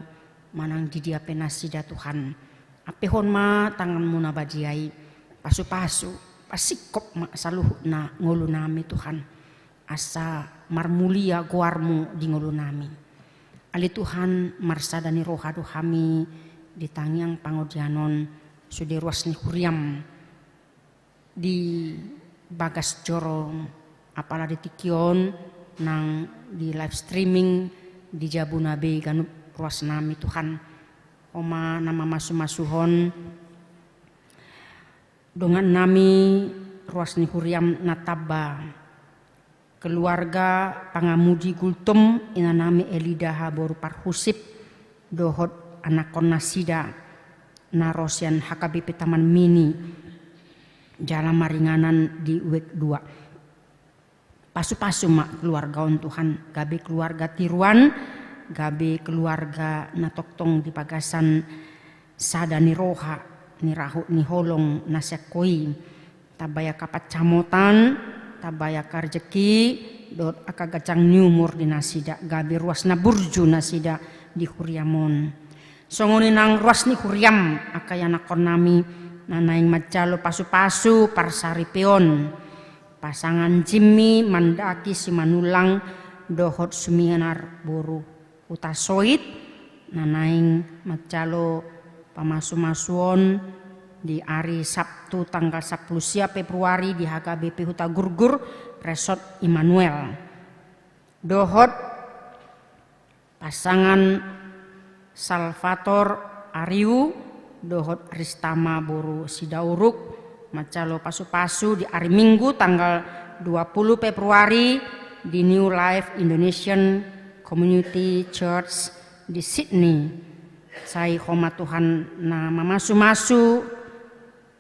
manang di dia pe nasida Tuhan. Ampehon ma tanganMu na badia i, pasu-pasu, pasingkop ma saluhutna ngolunami Tuhan. Asa marmulia goarMu di ngolunami. Ale Tuhan, marsada ni roha do hami di tangiang pangodian on, sude ruas ni huriaM. Di bagas joro, apala di tingki on, nang di live streaming, di jabuna be ganup ruasnami Tuhan. Oma na mamasumasuhon, dongannami ruas ni huriam na tamba, keluarga pangamudi Gultom, inanami Elidaha boru Parhusip, dohot anakkonnasida na ro sian H K B P Taman Mini, jala maringanan di wijk dua. Pasupasu ma keluarga on Tuhan, gabe keluarga tiruan, gabe keluarga na tongtong di bagasan sada ni roha, ni rahut ni holong na sian Ho i. Tamba i angka pansamotan, tamba i angka rejeki, dohot angka ganjang ni umur di nasida, gabe ruas na burju nasida di huriam on. Songon i nang ruas ni huriam angka ianakkonnami na naeng manjalo pasupasu parsaripeon. Pasangan Jimmy mandaki Simanullang dohot Sumianar boru Hutasoit, na naeng manjalo pamasumasuon di ari Sabtu tanggal sampulu sia Februari di H K B P Hutagurgur, Resort Immanuel. Dohot pasangan Salvator Ariu dohot Ristama boru Sidauruk, manjalo pasupasu di ari Minggu tanggal dua pulu Februari di New Life Indonesian Community Church di Sydney. Sai Ho ma Tuhan na mamasumasu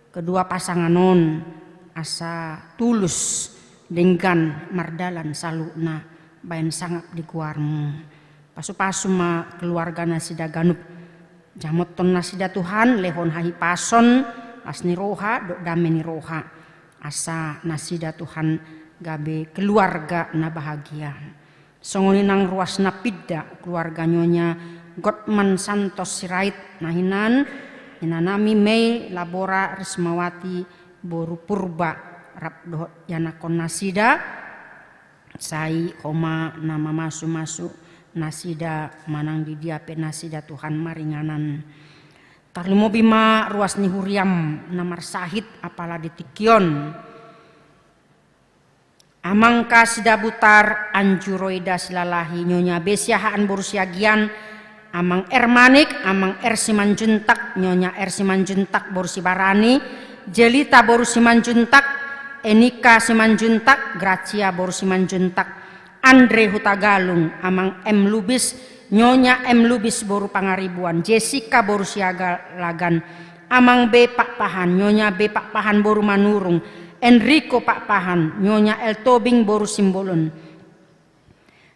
kedua pasangan on, asa tulus denggan mardalan saluhutna baen sangap di goarmu. Pasupasu ma keluarga nasida ganup. Jamothon nasida Tuhan, lehon hahipason, las ni roha dohot dame ni roha. Asa nasida Tuhan gabe keluarga na bahagia. Songon i nang ruas na pinda, keluarga Nyonya Gotman Santos Sirait na hinan, inanami Mei Labora Rismawati boru Purba, rap dohot ianakkonnasida. Sai Ho ma na mamasumasu nasida manang di dia pe nasida Tuhan maringanan. Tarlumobi ma ruas ni huriam na marsahit apala di tingki on. Amangka Sidabutar, Anjuroida Silalahi, Nyonya Besiahaan boru Siagian, Amang R Manik, Amang R Simanjuntak, Nyonya R Simanjuntak boru Sibarani, Jelita boru Simanjuntak, Enika Simanjuntak, Gracia boru Simanjuntak, Andre Hutagalung, Amang M Lubis, Nyonya M Lubis boru Pangaribuan, Jessica boru Siagalagan, Amang B Pakpahan, Nyonya B Pakpahan boru Manurung, Enrico Pakpahan, Nyonya L Tobing boru Simbolon,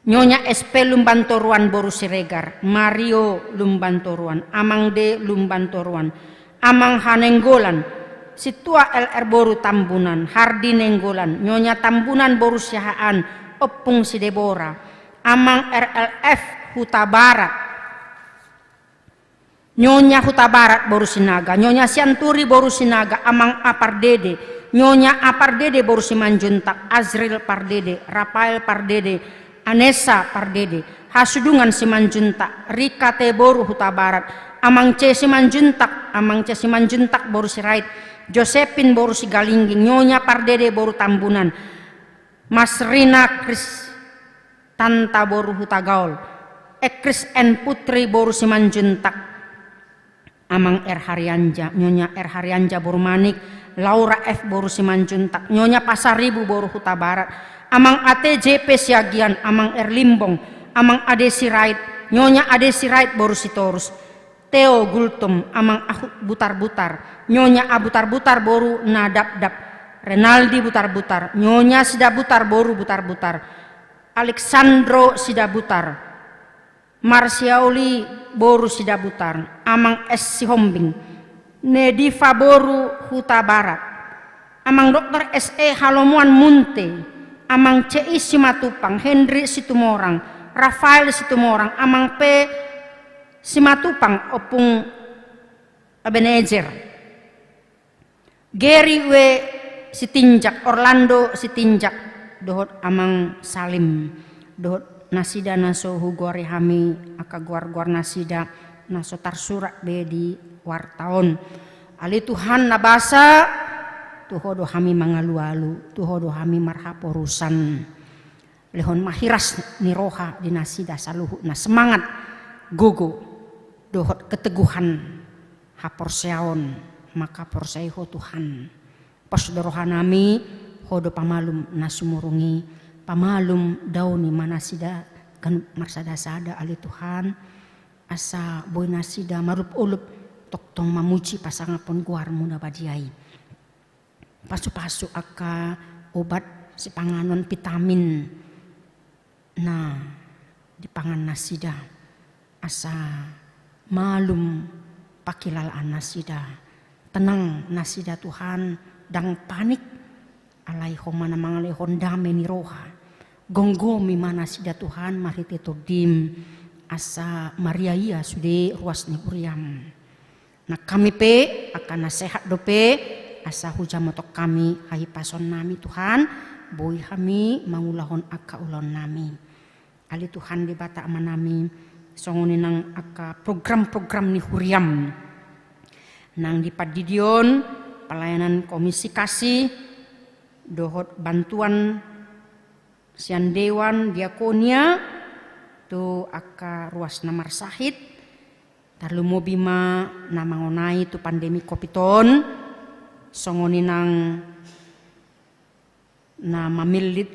Nyonya S P Lumbantoruan boru Siregar, Mario Lumbantoruan, Amang D Lumbantoruan, Amang H Nainggolan, Sintua L R boru Tambunan, Hardi Nainggolan, Nyonya Tambunan boru Siahaan, Ompung Sidebora, Amang R L F Hutabarat, Nyonya Hutabarat boru Sinaga, Nyonya Sianturi boru Sinaga, Amang A Pardede, Nyonya A Pardede boru Simanjuntak, Azril Pardede, Rafael Pardede, Anessa Pardede, Hasudungan Simanjuntak, Rika T boru Hutabarat, Amang C Simanjuntak, Amang C Simanjuntak boru Sirait, Josepin boru Sigalingging, Nyonya Pardede boru Tambunan, Mas Rina Kristanta boru Hutagaol, Ekris N Putri boru Simanjuntak, Amang R Harianja, Nyonya R Harianja boru Manik, Laura F boru Simanjuntak, Nyonya Pasaribu boru Hutabarat, Amang A T J P Siagian, Amang R Limbong, Amang Ade Sirait, Nyonya Ade Sirait boru Sitorus, Theo Gultom, Amang Ahut Butarbutar, Nyonya A Butarbutar boru Nadapdap, Renaldi Butarbutar, Nyonya Sidabutar boru Butarbutar, Alexandro Sidabutar, Marsiaoli boru Sidabutar, Amang S Sihombing, Nediva boru Hutabarat, Amang Doktor S E Halomoan Munte, Amang C I Simatupang, Henry Situmorang, Rafael Situmorang, Amang P Simatupang, Ompung Ebenezer, Geri W Sitinjak, Orlando Sitinjak, dohot Amang Salim, dohot nasida na so hugoari hami angka goar-goar nasida na so tarsurat be di warta on. Ale Tuhan na basa, tu Ho do hami mangalualu, tu Ho do hami marhaporusan. Lehon ma hiras ni roha di nasida saluhutna, semangat, gogo. dohot keteguhan haporseaon, mangkaporseai Ho Tuhan. Pos do rohanami, Ho do pamalum na sumurung i, pamalum, daoni ma nasida ganup marsadasada ale Tuhan, asa boi nasida marolopolop tongtong mamuji pasangaphon goarMu na badia i. Pasupasu angka obat sipanganon, vitamin na dipangan nasida, asa malum pangkilalaan nasida, tenang nasida Tuhan, ndang panik, alai Ho ma na mangalehon dame ni roha. Gomgomi ma nasida Tuhan marhite TondiM, asa mariaia sude ruas ni huriaM. Nang hami pe angka na sehat dope, asa hujamotong hami hahipasonnami Tuhan, boi hami mangulahon angka ulaonnami. Ale Tuhan Debata Amanami, songon i nang angka program-program ni huriaM nang di pandidion, pelayanan komisi kasih, dohot bantuan sian dewan diakonia tu angka ruas na marsahit, tarlumobi ma na mangonai tu pandemi covid on, songon i nang na mamillit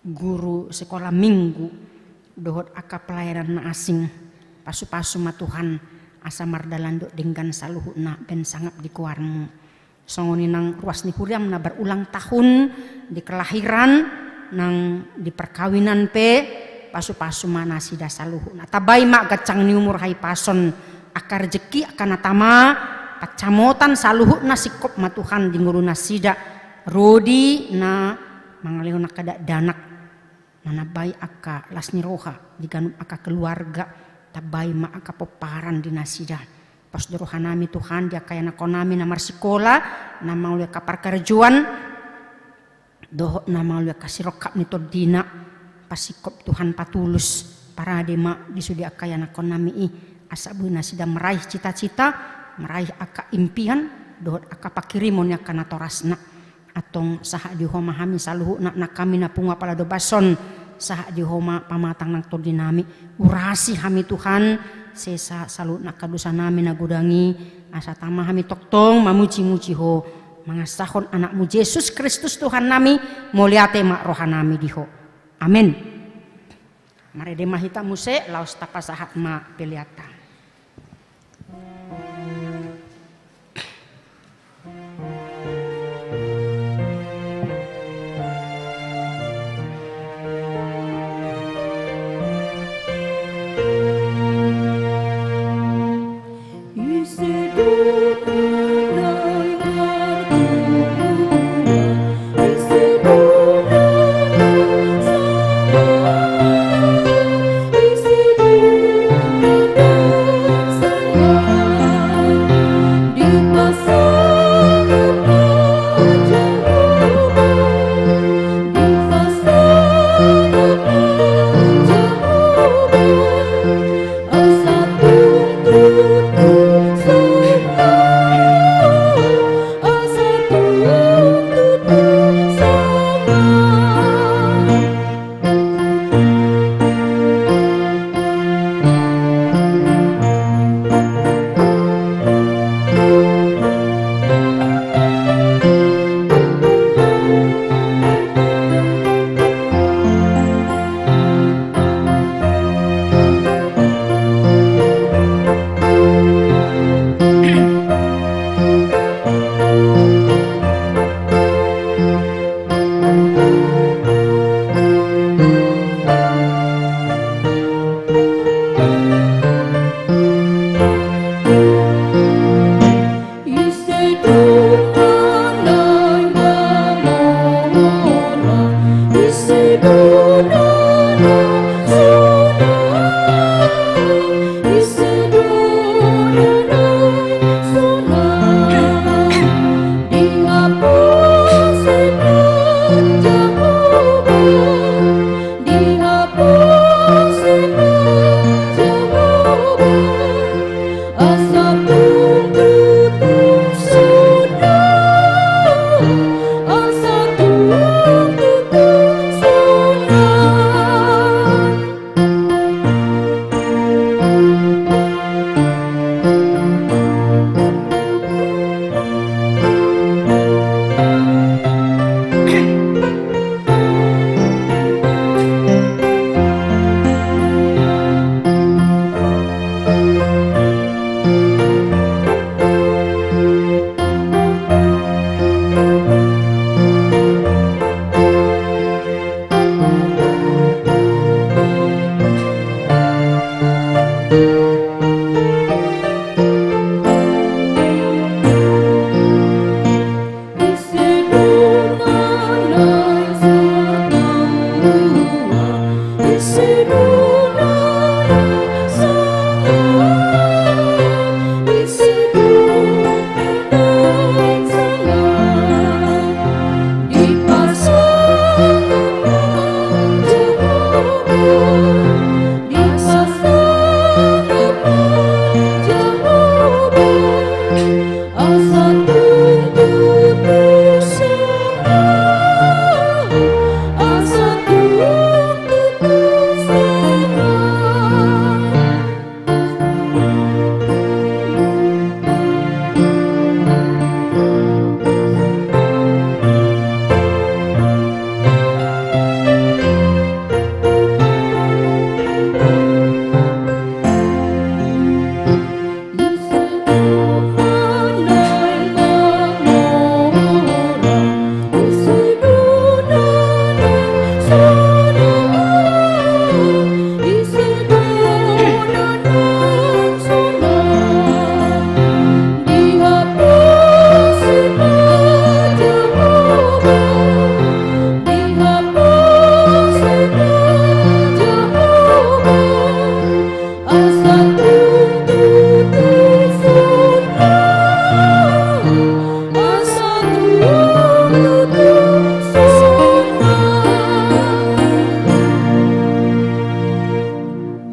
guru sekolah minggu dohot angka pelayanan na asing. Pasupasu ma Tuhan, asa mardalan dohot denggan saluhutna bahen sangap di goarMu. Songon i nang ruas ni huriaM na berulang tahun di kelahiran nang di perkawinan pe, pasupasu ma nasida saluhutna. Tambai ma ganjang ni umur, hahipason, angka rejeki, angka na tama, pansamotan, saluhutna singkop ma Tuhan di ngolu nasida, ro di na mangalehon angka dakdanak, manambai angka las ni roha di ganup angka keluarga, tambai ma angka pomparan di nasida. Pos do rohanami Tuhan di angka ianakhonnami na marsikola, na mangolu angka parkarejoan, dohot na mangolu angka sirongkap ni tondina, pasingkop Tuhan, patulus, parade ma di sude angka ianakhonnami i, asa boi nasida meraih cita-cita, meraih angka impian, dohot angka pangkirimon ni angka natorasna. Antong sahat di Ho ma hami saluhutna, nang hami na pungu apala do bas on, sahat di Ho ma pamatang nang tondinami. Urasi hami Tuhan, sesa saluhutna angka dosanami na godang i, asa tama hami tongtong mamuji-muji Ho, mangasahon AnakMu Jesus Kristus Tuhannami, mauliate ma rohanami di Ho. Amen. Marende ma hita muse, laos tapasahat ma peleanta.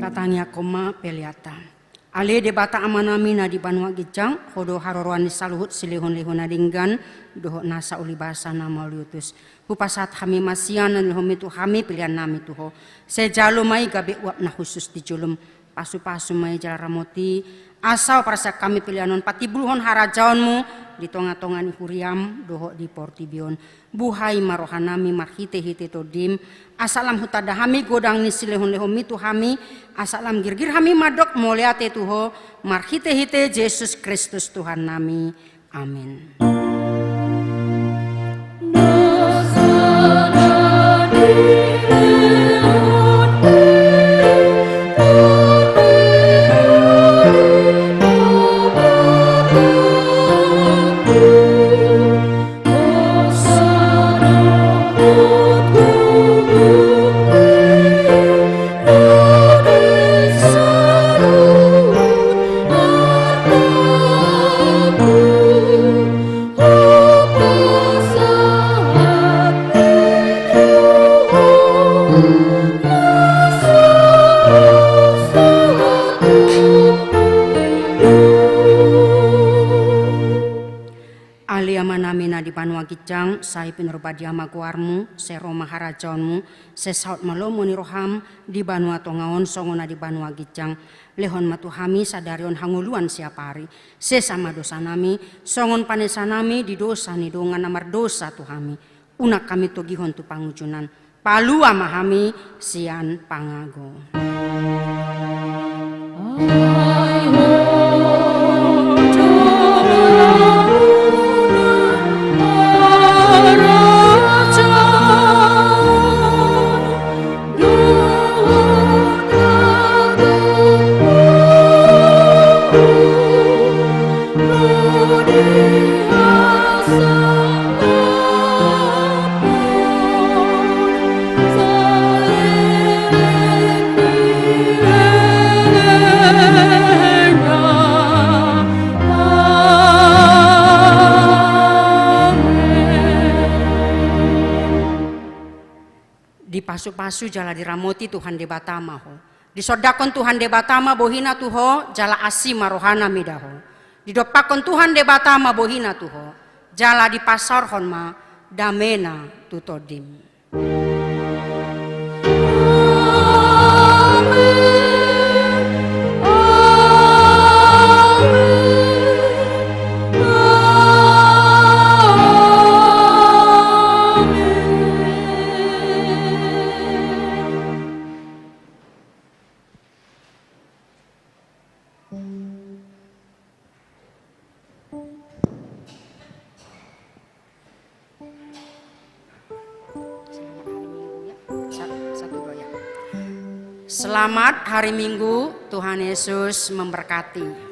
Tatangiangkon ma peleanta. Ale Debata Amanami na di banua ginjang, Ho do haroroan ni saluhut silehonlehon na denggan dohot nasa ulibasa na mauliutus. Hupasahat hami ma sian na nilehonmi tu hami peleannami tu Ho. Sai jalo ma i gabe uap na hushus di jolom. Pasupasu ma i jala ramoti, asa huparsiap hami pelean on patimbulhon harajaonmu di tongatonga ni huriam dohot di portibi on. Buhai ma rohanami marhitehite Tondim, asa lam hutanda hami godang ni silehonlehonmi tu hami, asa lam girgir hami mandok mauliate tu Ho, marhitehite Jesus Kristus Tuhannami. Amen. Ale Amanami na di banua ginjang, sai pinarbadia ma goarmu, sai ro ma harajaonmu, sai saut ma lomo ni roham di banua tonga on songon na di banua ginjang. Lehon ma tu hami sadari on hangoluan siapari. Sesa ma dosanami, songon panesanami di dosa ni dongan na mardosa tu hami. Unang hami togihon tu pangunjunan. Palua ma hami sian pangago. Dipasupasu jala diramoti Tuhan Debata ma ho. Disondangkon Tuhan Debata ma bohina tu ho, jala asi ma rohana mida ho. Didompakkon Tuhan Debata ma bohina tu ho, jala dipasaorhon ma damena tu tondim. Selamat hari Minggu, Tuhan Yesus memberkati.